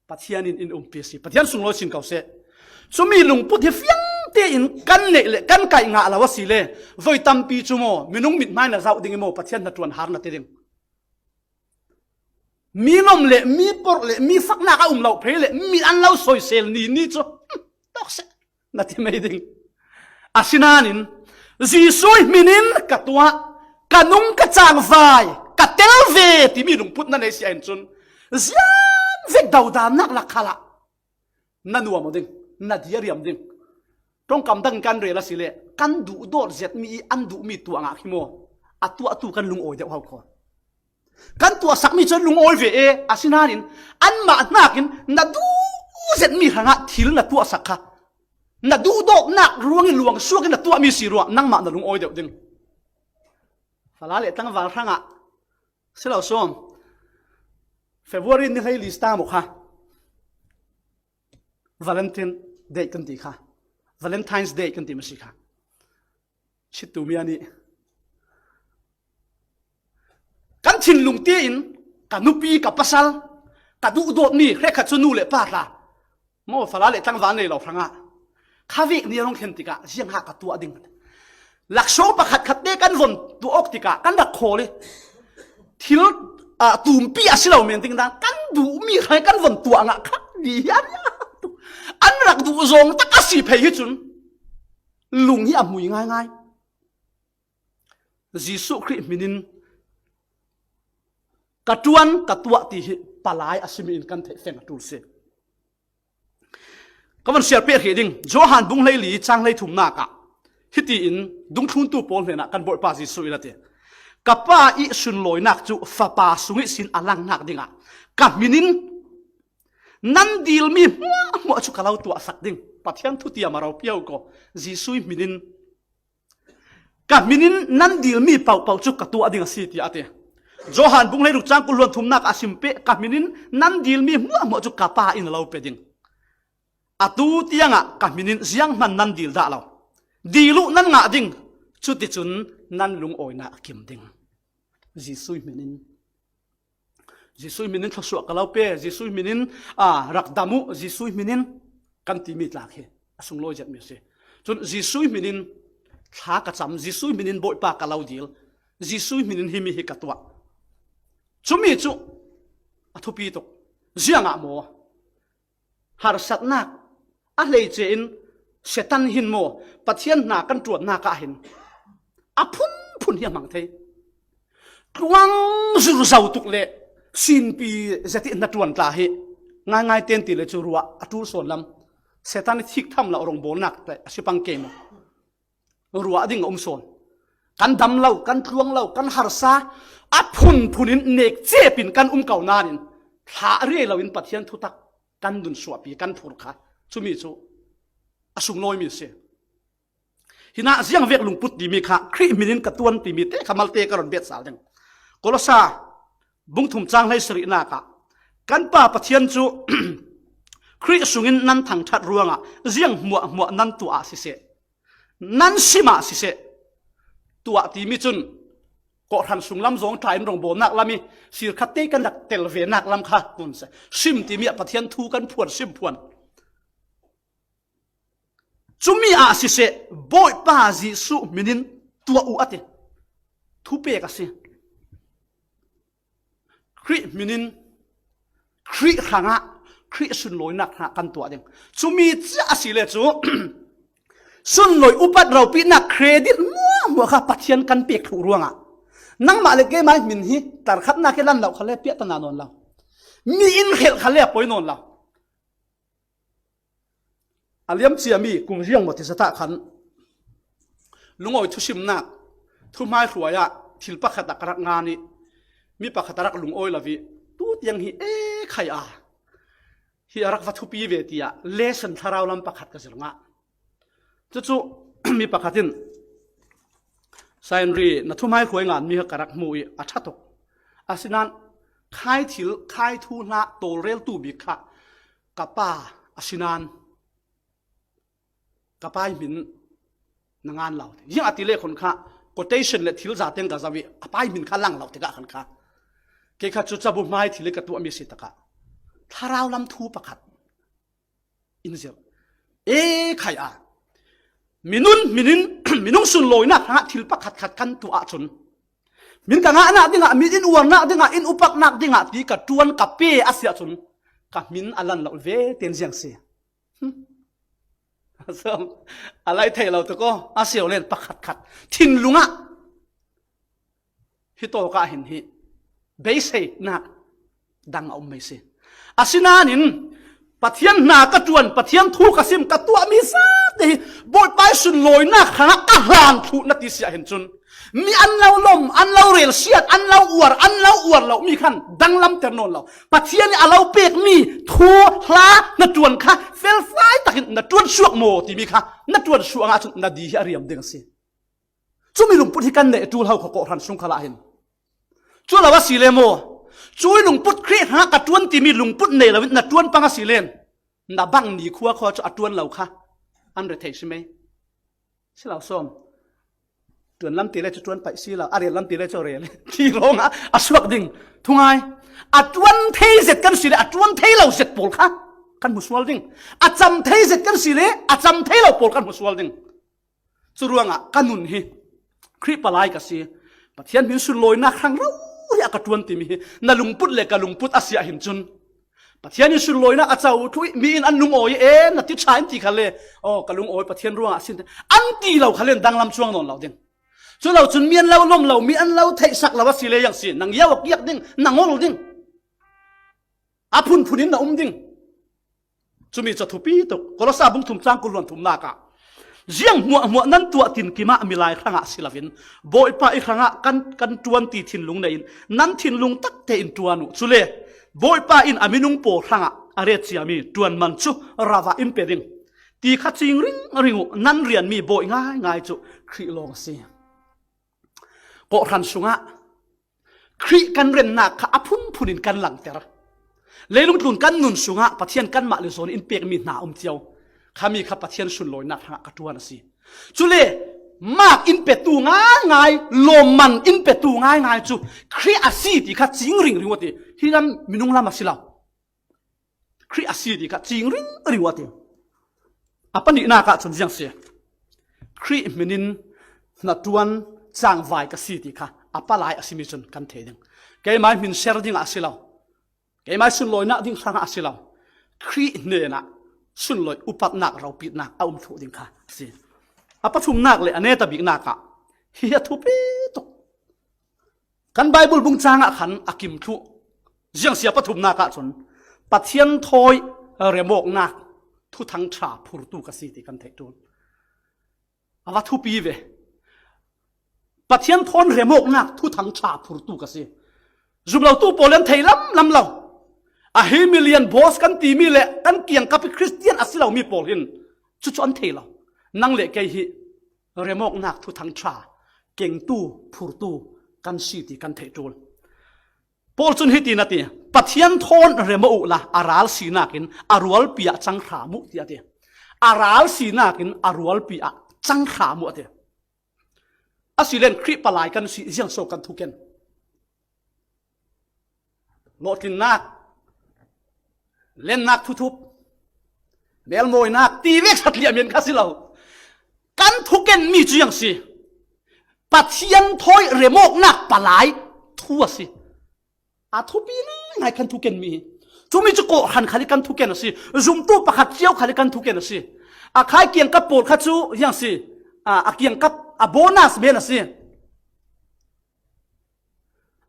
Pathian in in umpi a si. Pathian sunglawi sin ko seh. Cumi lungput hi fiang tein kan neih le kan kaih ngah lo a si le, voi tampi cu maw, minung mithmai na zoh ding i maw, Pathian hnaṭuan har na ti ding. Mi lom le mi porh le mi faknak a um lo phei le mi an lo soisel ni ni cu, hmm, tawk seh, na ti mei ding. Asinain Jesuh ih hmin in ka tuah, ka nung ka cangvai, ka tel ve timi lungput na nei si ahhin cun, ziang vek dodamnak lak khalah na nuam aw ding, na diariam ding. Ṭongkam dangin kan rel a si le, kan duhdawt zetmi ih an duhmi tuah ngah khi maw, a tuahtu kan lungawi deuh hau khaw. Kan tuahsakmi cu lungawi ve e, asinain anmah hnakin na duh zetmi hrangah thil na tuahsak kha, na duhdawtnak ruangin luangsuak in na tuahmi si ruah, nangmah na lungawi deuh ding. Fala le tlangval hrangah si lo sawm. February ni hleili si ta maw kha. Valentine Day kan ti kha. Valentine's Day kan ti maw si kha. Chittu mi ani. Kan thinlung tein ka nupi, ka pasal, ka duhdawtmi hrekkhat cu nu le pa tla, maw, fala le tlangval nei lo hrangah khavek ni a rung thlen tikah ziangha ka tuah ding. Laksawng pakhat khat te kan von tuah awk tikah kan rak khawl i thil, ah, tumpi a si lo men ding dan kan duhmi hrai kan von tuah ngah khat ni hian, an rak duh zawng tak a si phei hi cun lung hi a hmui ngaingai. Jesuh Khrih hmin in ka ṭuan, ka tuah ti hi palai a simi in kan theih feng a ṭul si. Ka van siar peh hrih ding, Johan bung hleili cang hleithumnak ah hitiin dungthluntu pawl hnenah kan Bawipa Jesuh in a ti, ka Pa ih sunlawinak cu Fapa sung ihsin a langnak dingah ka hmin in nan dilmi hmuahhmuah cu ka lo tuahsak ding. Pathian thutiam a ropi ko, Jesuh ih hmin in ka hmin in nan dilmi pohpoh cu ka tuah ding a si, tiah a ti. Johan bung hleiruk cang kul hluan thumnak a sim peh, ka hmin in nan dilmi hmuahhmuah cu ka Pa in a lo pe ding. Atu tiangah ka hmin in zianghman nan dil dah lo. Dil uh nan ngah ding, cuticun nan lungawinak a kim ding. Jesuh hmin in Jesuh hmin in thluasuah ka lo pe, Jesuh hmin in, aa, rak dam uh, Jesuh hmin in kan timi tlak hi a sunglawi zetmi a si. Cun Jesuh hmin in thla ka cam, Jesuh hmin in Bawipa ka lo dil, Jesuh hmin in himi hi ka tuah. Cumi cu a thupi tuk. Ziangah maw? Harsatnak a hleice in Satan hin maw, Pathian hna kan ṭuannak ah hin a phunphun hi a hmang thei. Tluang zurzo tuk le sinpi zetin hnaṭuan tla hi Ngaingai ten ti le cu ruah a ṭul sawn lam. Satan i thik tham lo rongbawlnak te a si pang ke maw? Ruah ding a um sawn. Kan dam lo, kan tluang lo, kan harsa, a phunphun in nek cep in kan um ko nain thlah ria lo in Pathian thutak kan nun suahpi, kan phur kha. Cumi cu a sunglawimi a si. Hinah ziang vek lungput timi kha Khrih hmin in ka ṭuan timi te kha malte ka ron bet sal ding. Kolosa bung thum cang hleisarihnak ah kan Pa Pathian cu Khrih sungin nan thangṭhat ruangah ziang hmuahhmuah nan tuah ah siseh, nan sim ah siseh, tuah timi cun kawhhran sunglam zong ṭha in rongbawlnak lam i sirkhat te kan rak tel venak lam kha tun seh. Sim timi ah Pathian thu kan phuan, sim phuan. Cumi ah siseh, Bawipa Jesuh hmin in tuah uh a ti. Thupek a si. Khrih hmin in, Khrih hrangah, Khrih sunlawinak hrangah kan tuah ding. Cumi cia a si le cu, sunlawi upat ropinak credit hmuahhmuah kha Pathian kan pek thluh ruangah, nangmah le keimah hmin hi tarkhatnak hi lan lo kha le piahtana nawn lo. Mi in hrelh kha le a poi nawn lo. A liam ciami kung ziang maw ti zat ah khan lungawi thusimnak, thuhmai hruai ah thil pakhat ah ka rak ngan i mi pakhat a rak lungawi lo i tu tiang hi e khai a, hi a rak va thupi ve tiah lesson thlarau lam pakhat ka zir ngah. Cucu mi pakhat in, Sainri, na thuhmai hruai ngan mi ka rak hmu i a ṭha tuk. Asinain khai thil, khai thu hna tawlreltu bik kha ka pa a si nain ka pa ih hmin na ngan lo. Ziang a ti le khun kha quotation le thil za teng ka zoh i a pa ih hmin kha lang lo tikah khan kha kei kha cu cabu hmai thil i ka tuahmi si takah thlarau lam thu pakhat in zirh. E khai a, minung, minin, minung sunlawinak hrangah thil pakhat khat kan tuah ahcun min ka ngahnak dingah, min in uarnak dingah, in upatnak dingah ti ka ṭuan ka pe a si ahcun ka hmin a lan lo ve ten ziang si. Hmm. A lai thei lo tuk aw, a si lo len pakhat khat thinlung ah hi tawk ah hin hi beiseinak dang a um mei si. Asinain Pathian hna ka ṭuan, Pathian thu ka sim, ka tuahmi zate hi Bawipa ih sunlawinak hrangah ka hlan thluh na ti si ah hin cun mi an lo lawm, an lo relsiat, an lo uar, an lo uar lo mi khan danglamter nawn lo. Pathian ih a lo pekmi thu hla na ṭuan kha felfai takin na ṭuan suak maw timi kha na ṭuan suak ah cun na di hi a riam ding a si. Cumi lungput hi kan neih ṭul ho kha kawhhran sung khalah hin. Cu lo a si le maw? Cui lungput Khrih hrangah ka ṭuan timi lungput nei loin na ṭuan pang a si len na bang ni khua khaw cu a ṭuan lo kha an re thei si mei. Si lo sawm. Ṭuan lam ti le cu ṭuan paih si lo, a rel lam ti le cu a rel. Ti ruangah a suak ding. Thungai. A ṭuan thei zet kan si le a ṭuan thei lo zet pawl kha kan hmu sual ding. A cam thei zet kan si le a cam thei lo pawl kan hmu sual ding. Cu ruangah ka nun hi Khrih palai ka si. Pathian hmin sunlawinak hrang rori ah ka ṭuan timi hi na lungput le ka lungput a si ah hin cun Pathian ih sunlawinak a co thluh i mi in an lungawi i e na ti ṭha in ti kha le, aw, ka lungawi Pathian ruangah a si an ti lo kha le danglam cuang nawn lo ding. Cu lo cun mi an lo lawm lo, mi an lo theihsak lo a si le ziang si, nang ziau a kiak ding, na ngol ding. A phunphun in na um ding. Cumi cu thupi tuk. Kolosa bung thum cang kul hluan thumnak ah ziang hmuahhmuah nan tuah tinkim ah milai hrangah si loin Bawipa ih hrangah kan, kan ṭuan ti thinlung nei in nan thinlung tak tein ṭuan uh. Cule Bawipa in a minung pawl hrangah a ret ciami ṭuan man cu ravah in pe ding ti kha cing ringring uh. Nan rianmi bawi ngaingai cu Khrih lawng a si. Kawhhran sungah Khrih kan rennak kha a phunphun in kan langter. Leilung tlun kan nun sungah Pathian kanmah le zawn in pekmi hna a um cio. Khami kha Pathian sunlawinak hrangah ka ṭuan a si. Cule mak in petu ngaingai, lawmman in petu ngaingai cu Khrih a si ti kha cing ringring uh a ti. Hi lam minung lam a si lo. Khrih a si ti kha cing ringring uh a ti. A pahnihnak ah cun ziang si. Khrih hmin in hnaṭuan cangvai ka si ti kha a palai a simi cun kan thei ding. Keimah hmin ser dingah a si lo. Keimah sunlawinak ding hrangah a si lo. Khrih hnenah sunlawi upatnak, ropitnak a um thluh ding kha a si. A pathumnak le a neta biknak ah hi a thupi tuk. Kan Baibal bung cang ah khan a kim thluh. Ziang si a pathumnak ah cun Pathian thawi remawknak thuthang ṭha phurtu ka si ti kan theih ṭul. A va thupi ve. Pathian thawn remawknak thuthang ṭha phurtu ka si. Zumlotu pawl in thei lam lam lo. A hi million boss kan timi le kan kiangkap i Khristian a si lomi pawl hin cucu an thei lo. Nang le kei hi remawknak thuthang ṭha kengtu, phurtu kan si ti kan theih ṭul. Paul cun hiti na ti, Pathian thawn rem uh la, a ral sinak in a rualpi ah cang hram uh, tiah a ti. A ral sinak in a rualpi ah cang hram uh, a ti. Asilen Khrih palai kan si, ziang so kan thuken? Lawhtlin nak, lennak thuthup, melmawinak ti vek satliah men kha si lo. Kan thukenmi cu ziang si? Pathian thawi remawknak palai thu a si. A thupi ngaingai kan thukenmi hi. Cumi cu kawhhran khal i kan thuken a si. Zumtu pakhat cio khal i kan thuken a si. A khai kiangkap pawl kha cu ziang si? A, a kiangkap, a bonus men a si.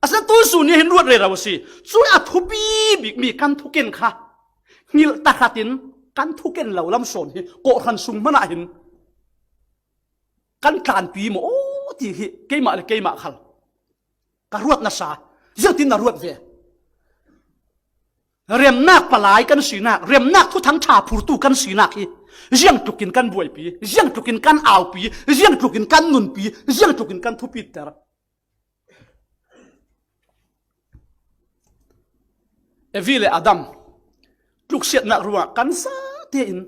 Asinain tuihsun nih hin ruat rero a si. Cui a thupi bikmi kan thuken kha hngilh tahratin kan thuken lo lam sawn hi kawhhran sung hmanh ah hin kan tlanpi maw aw ti hi keimah le keimah khal ka ruat nasa. Ziangtin na ruat ve? Remnak palai kan sinak, remnak thuthang ṭha phurtu kan sinak hi ziangtlukin kan buaipi, ziangtlukin kan aupi, ziangtlukin kan nunpi, ziangtlukin kan thupiter? Evi le Adam tluksiatnak ruangah kan zate in,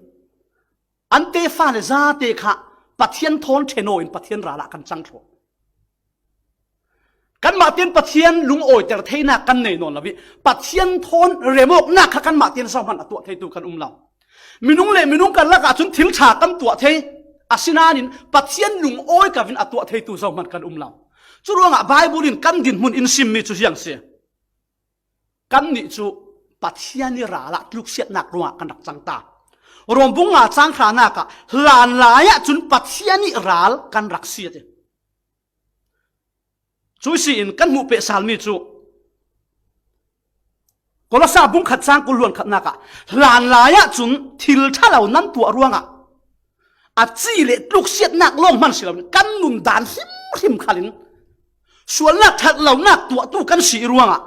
an tefa le zate kha Pathian thawn ṭhen aw in Pathian ral ah kan cang thluah. Kanmah tein Pathian lungawiter theinak kan nei nawn lo i Pathian thawn remawknak kha kanmah tein zohman a tuah theitu kan um lo. Minung le minung karlak ah cun thil ṭha kan tuah thei, asinain Pathian lungawi kavin a tuah theitu zohman kan um lo. Curuangah Baibal in kan dinhmun in simmi cu ziang si? Kannih cu Pathian i ral ah tluksiatnak ruangah kan rak cang ta. Rom bung nga cang hranak ah hlanlai ah cun Pathian i ral kan rak si, a ti. Cui si in kan hmuh pehsalmi cu Kolose bung khat cang kul hluan khatnak ah hlanlai ah cun thil ṭha lo nan tuah ruangah a ci le tluksiatnak lawng hman si loin kan nundan hrimhrim khalin sualnak ṭhat lonak tuahtu kan si ruangah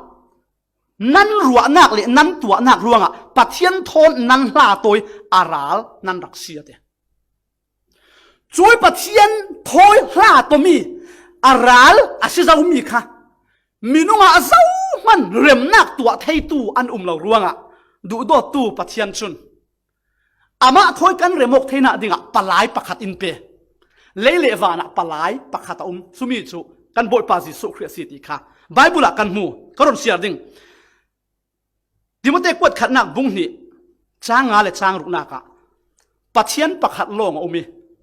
nan ruahnak le nan tuahnak ruangah Pathian thawn nan hla tawi a ral nan rak si, a ti. Cui Pathian thawi hla tawmi a ral a si zomi kha minung ah zohman remnak tuah theitu an um lo ruangah duhdawttu Pathian cun amah thawi kan remawk theinak dingah palai pakhat in pe. Lei le van ah palai pakhat a um. Cumi cu kan Bawipa Jesuh Khrih a si ti kha Baibal ah kan hmu. Ka run siar ding. Timote kuat khatnak bung hnih cang nga le cang ruknak ah Pathian pakhat lawng a um i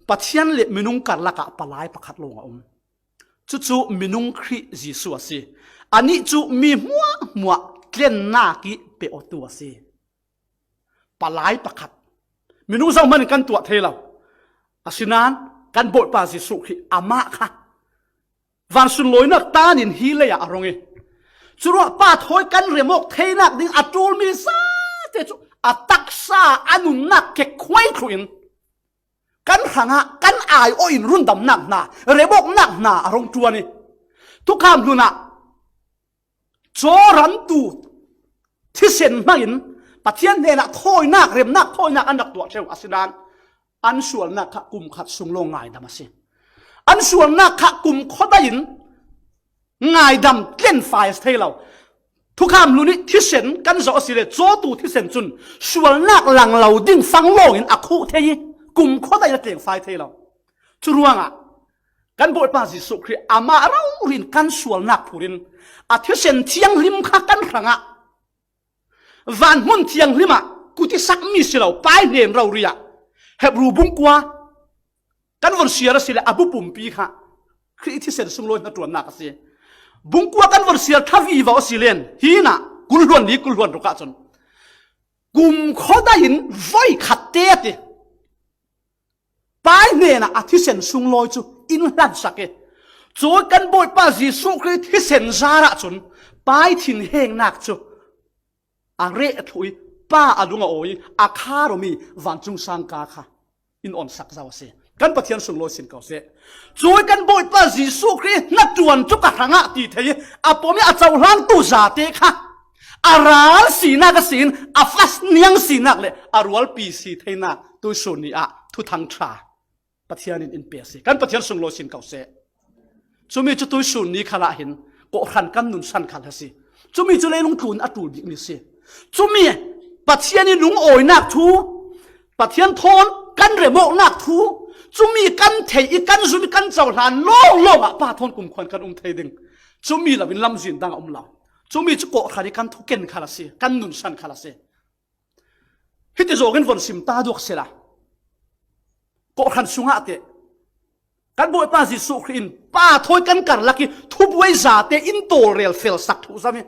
Pathian le minung karlak ah palai pakhat lawng a um. Cucu minung Khrih Jesuh a si. Anih cu mi hmuahhmuah tlennak i pe awtu a si. Palai pakhat. Minung zohman in kan tuah thei lo. Asinain kan Bawipa Jesuh Khrih amah kha van sunlawinak tan in hi lei ah a rung i, curuangah pa thawi kan remawk theinak ding a ṭulmi zate cu a taksa a nunnak kekhuai thluh in kan hrangah kan aiawh in rundamnak hna, remawknak hna a rung ṭuan i, thukham hlun ah caw ramtu thisen hmangin Pathian hnenah thawinak, remnak thawinak an rak tuah ṭheu. Asinain an sualnak kha kum khat sung lawng ngaidam a si. An sualnak kha kumkhua dai in ngaidam tlenfai a si thei lo. Thukham hlun i thisen kan zoh a si le cawtu thisen cun sualnak lang lo ding fang lawngin a khuh thei i kumkhua dai in a tlengfai thei lo. Curuangah kan Bawipa Jesuh Khrih amah rori in kan sualnak phur in a thisen thianghlim kha kan hrangah van hmun thianghlim ah kut i sakmi si lo, pai hnen rori ah Hebru bung kua kan von siar a si le a bu pumpi kha Khrih thisen sunglawi hnaṭuannak a si. Bung kua kan von siar ṭha vivo a si len hinah kul hluan li kul hluan ruk ah cun kumkhua dai in voi khat te a ti. Pai hnenah a thisen sunglawi cu in hlansak i, cui kan Bawipa Jesuh Khrih thisen zarah cun pai thinhengnak cu a reh thluh i Pa a lung a awi, a khar awmi vancung sangka kha in awnsak zo a si. Kan Pathian sunglawi sin ko seh. Cui kan Bawipa Jesuh Khrih hna ṭuan cu ka hrangah ti thei i a pom i a cohlangtu zate kha a ral sinak a sin, a fas niang sinak le a rualpi si theinak tuisun ni ah Thuthang ṭha Pathian in in pe a si. Kan Pathian sunglawi sin ko seh. Cumi cu tuisun ni khalah hin kawhhran kan nunsan khal a si. Cumi cu leilung tlun a ṭul bikmi si. Cumi Pathian i lungawinak thu, Pathian thawn kan remawknak thu, cumi kan theih i kan zum i kan cohlan lawnglawng ah Pa thawn kumkhuan kan um thei ding. Cumi lo in lamzin dang a um lo. Cumi cu kawhhran i kan thuken khal a si, kan nunsan khal a si. Hiti zawngin von sim ta duak sela, kawhhran sungah teh kan Bawipa Jesuh Khrih in Pa thawi kan karlak i thubuai zate in tawlrel felsak thu zami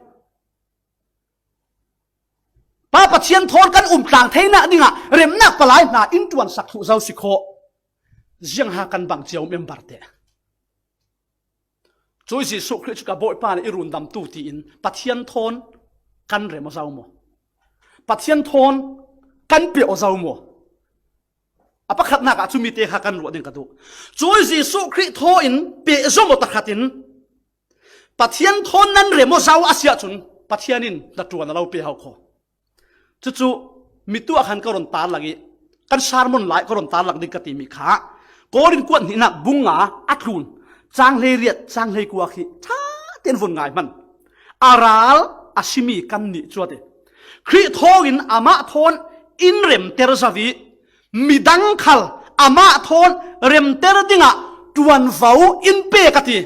Pa Pathian thawn kan umtlang theinak dingah remnak palai hna in ṭuansak thu zo si khawh. Ziangha kan bang cia um em bar teh. Cui Jesuh Khrih cu ka Bawipa le i rundamtu tiin Pathian thawn kan rem aw zo maw? Pathian thawn kan pe aw zo maw? A pakhatnak ah cumi te kha kan ruah ding ka duh. Cui Jesuh Khrih thaw in pe zo maw takhat in Pathian thawn nan rem aw zo a si ahcun Pathian in na ṭuan a lo pe ho kho. Cucu mitu ah khan ka ron tarlak i kan sermon lai ka ron tarlak ding ka timi kha Korin kuat hnihnak bung nga a tlun cang hleiriat cang hleikua khi ṭha tein vun ngai hmanh. A ral a simi kannih cu a ti. Khrih thawngin amah thawn in remter zo i midang khal amah thawn remter dingah ṭuanvo in pek a ti.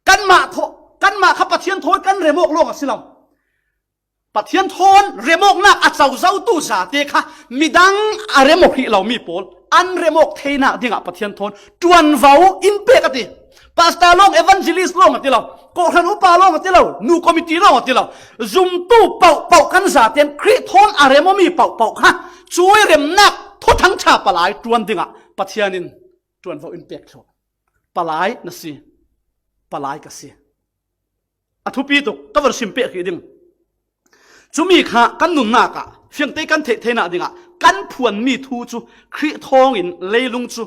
Kanmah thaw, kanmah kha Pathian thawi kan remawk lawng a si lo. Pathian thawn remawknak a co zotu zate kha midang a remawk hrih lomi pawl an remawk theinak dingah Pathian thawn ṭuanvo in pek a ti. Pastor lawng, evangelist lawng a ti lo, kawhhran upa lawng a ti lo, nu committee lawng a ti lo, zumtu pohpoh kan zaten Khrih thawn a remawmi pohpoh kha cui remnak thuthang ṭha palai ṭuan dingah Pathian in ṭuanvo in pek thluh. Palai na si, palai ka si. A thupi tuk ka van sim pek hrih ding. Cumi kha kan nunnak ah fiangte kan theih theinak dingah kan phuanmi thu cu Khrih thawngin leilung cu,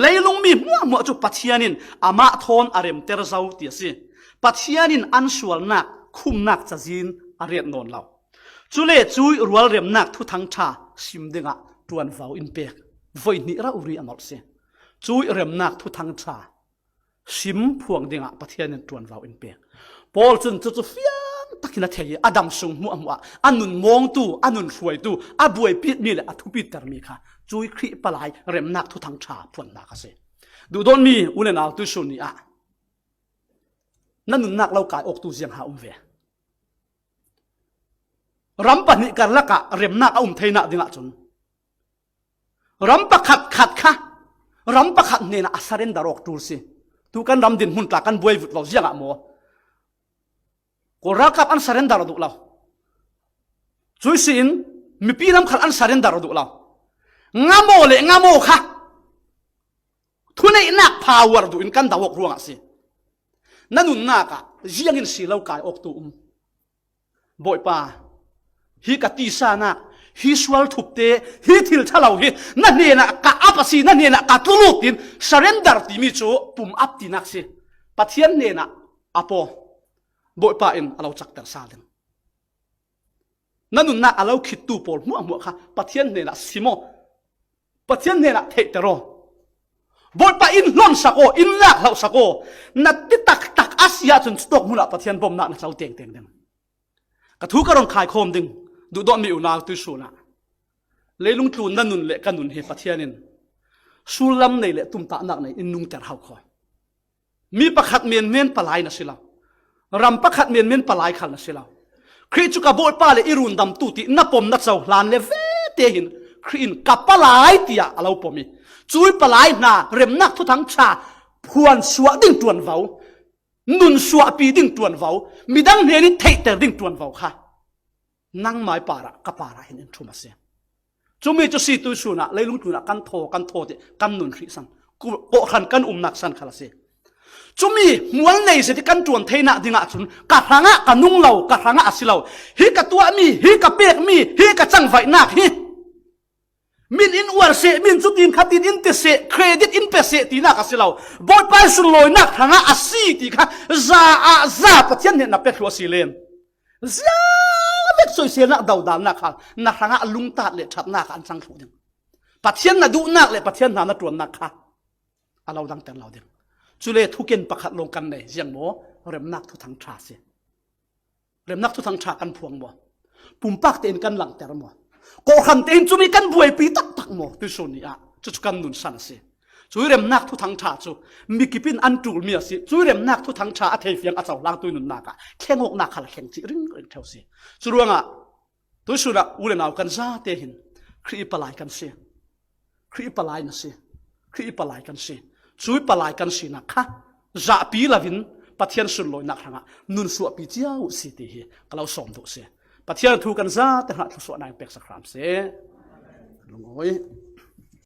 leilung mi hmuahhmuah cu Pathian in amah thawn a remter zo ti a si. Pathian in an sualnak khumnak cazin a riat nawn lo. Cule cui rualremnak thuthang ṭha sim dingah ṭuanvo in pek. Voi hnih rauh ri a nolh si. Cui remnak thuthang ṭha sim phuang dingah Pathian in ṭuanvo in pek. Paul cun cucu fiang takin a thei i a dam sung hmuahhmuah a nun mawngtu, a nun hruaitu, a buaipitmi le a thupitermi kha cui Khrih palai remnak thuthang ṭha phuannak a si. Duhdawtmi u le nau tuisun ni ah na nunnak lo kai awktu ziangha um ve. Ram pahnih karlak ah remnak a um theinak dingah cun ram pakhat khat kha ram pakhat hnenah a surrender awk ṭul si. Tu kan ram dinhmun tla kan buai vut lo ziangah maw? Kawl ralkap an surrender duh lo. Cui si in mipi ram khal an surrender duh lo. Ngamaw le ngamaw kha thuneihnak power duh in kan do awk ruangah si. Na nunnak ah ziangin si lo kai awktu um. Bawipa, hi ka tisanak, hi sual thupte, hi thil ṭhalo hi na hnenah ka ap a si, na hnenah ka tlulut in surrender timi cu pum ap tinak si. Pathian hnenah a paw, Bawipa in a lo cakter sal ding. Na nunnak a lo khittu pawl hmuahhmuah kha Pathian hnenah sim aw. Pathian hnenah theihter aw. Bawipa in hlonsak aw, in lak hlohsak aw. Na ti taktak a si ahcun cutawk hmunah Pathian bawmhnak na co tengteng ding. Ka thu ka run khaikhawm ding, duhdawtmi unau tuisun ah leilung tlun na nun le ka nun hi Pathian in sullam nei le tumtahnak nei in nungter hau kho. Mi pakhat menmen palai na si lo. Ram pakhat menmen palai khal na si lo. Khrih cu ka Bawipa le i rundamtu ti na pom na cohlan le vete hin Khrih in ka palai tiah a lo pom i cui palai hna remnak thuthang ṭha phuan suah ding ṭuanvo, nun suahpi ding ṭuanvo, midang hnen in theihter ding ṭuanvo kha nangmai parah ka parah hin in ṭhum a si. Cumi cu si tuisun ah leilung tlun ah kan thaw kan thaw ti kan nun hrih san, kawhhran kan umnak san khal a si. Cumi hmual nei zet i kan ṭuan theinak dingah cun ka hrangah ka nung lo, ka hrangah a si lo. Hi ka tuahmi, hi ka pekmi, hi ka cangvaihnak hi min in uar seh, min cutin khatin in ti seh, credit in pe seh tinak a si lo. Bawipa ih sunlawinak hrangah a si ti kha za ah za Pathian nih na pe thluah si len. Ziah vek soiselnak dodalnak kha na hrangah lungtat le ṭhatnak kha an cang thluh ding. Pathian na duhnak le Pathian hna na ṭuannak kha a lo dangter lo ding. Cule thuken pakhat lawng kan nei, ziang maw? Remnak thuthang ṭha si. Remnak thuthang ṭha kan phuang maw? Pumpak tein kan langhter maw? Kawhhran tein cumi kan buaipi taktak maw? Tuisun ni ah cucu kan nunsan a si. Cui remnak thuthang ṭha cu mikip in an ṭulmi a si. Cui remnak thuthang ṭha a theifiang a cohlang tui nunnak ah thlengawknak khal a thleng cih ringring ṭheu si. Curuangah tuisun ah u le nau kan zate hin Khrih ih palai kan si. Khrih ih palai na si. Khrih ih palai kan si. Cui palai kan sinak kha zahpi loin Pathian sunlawinak hrangah nun suahpi cio uh si ti hi ka lo sawm duh si. Pathian thu kan zate hnah thluasuahnak in peksak hram seh. Lungawi.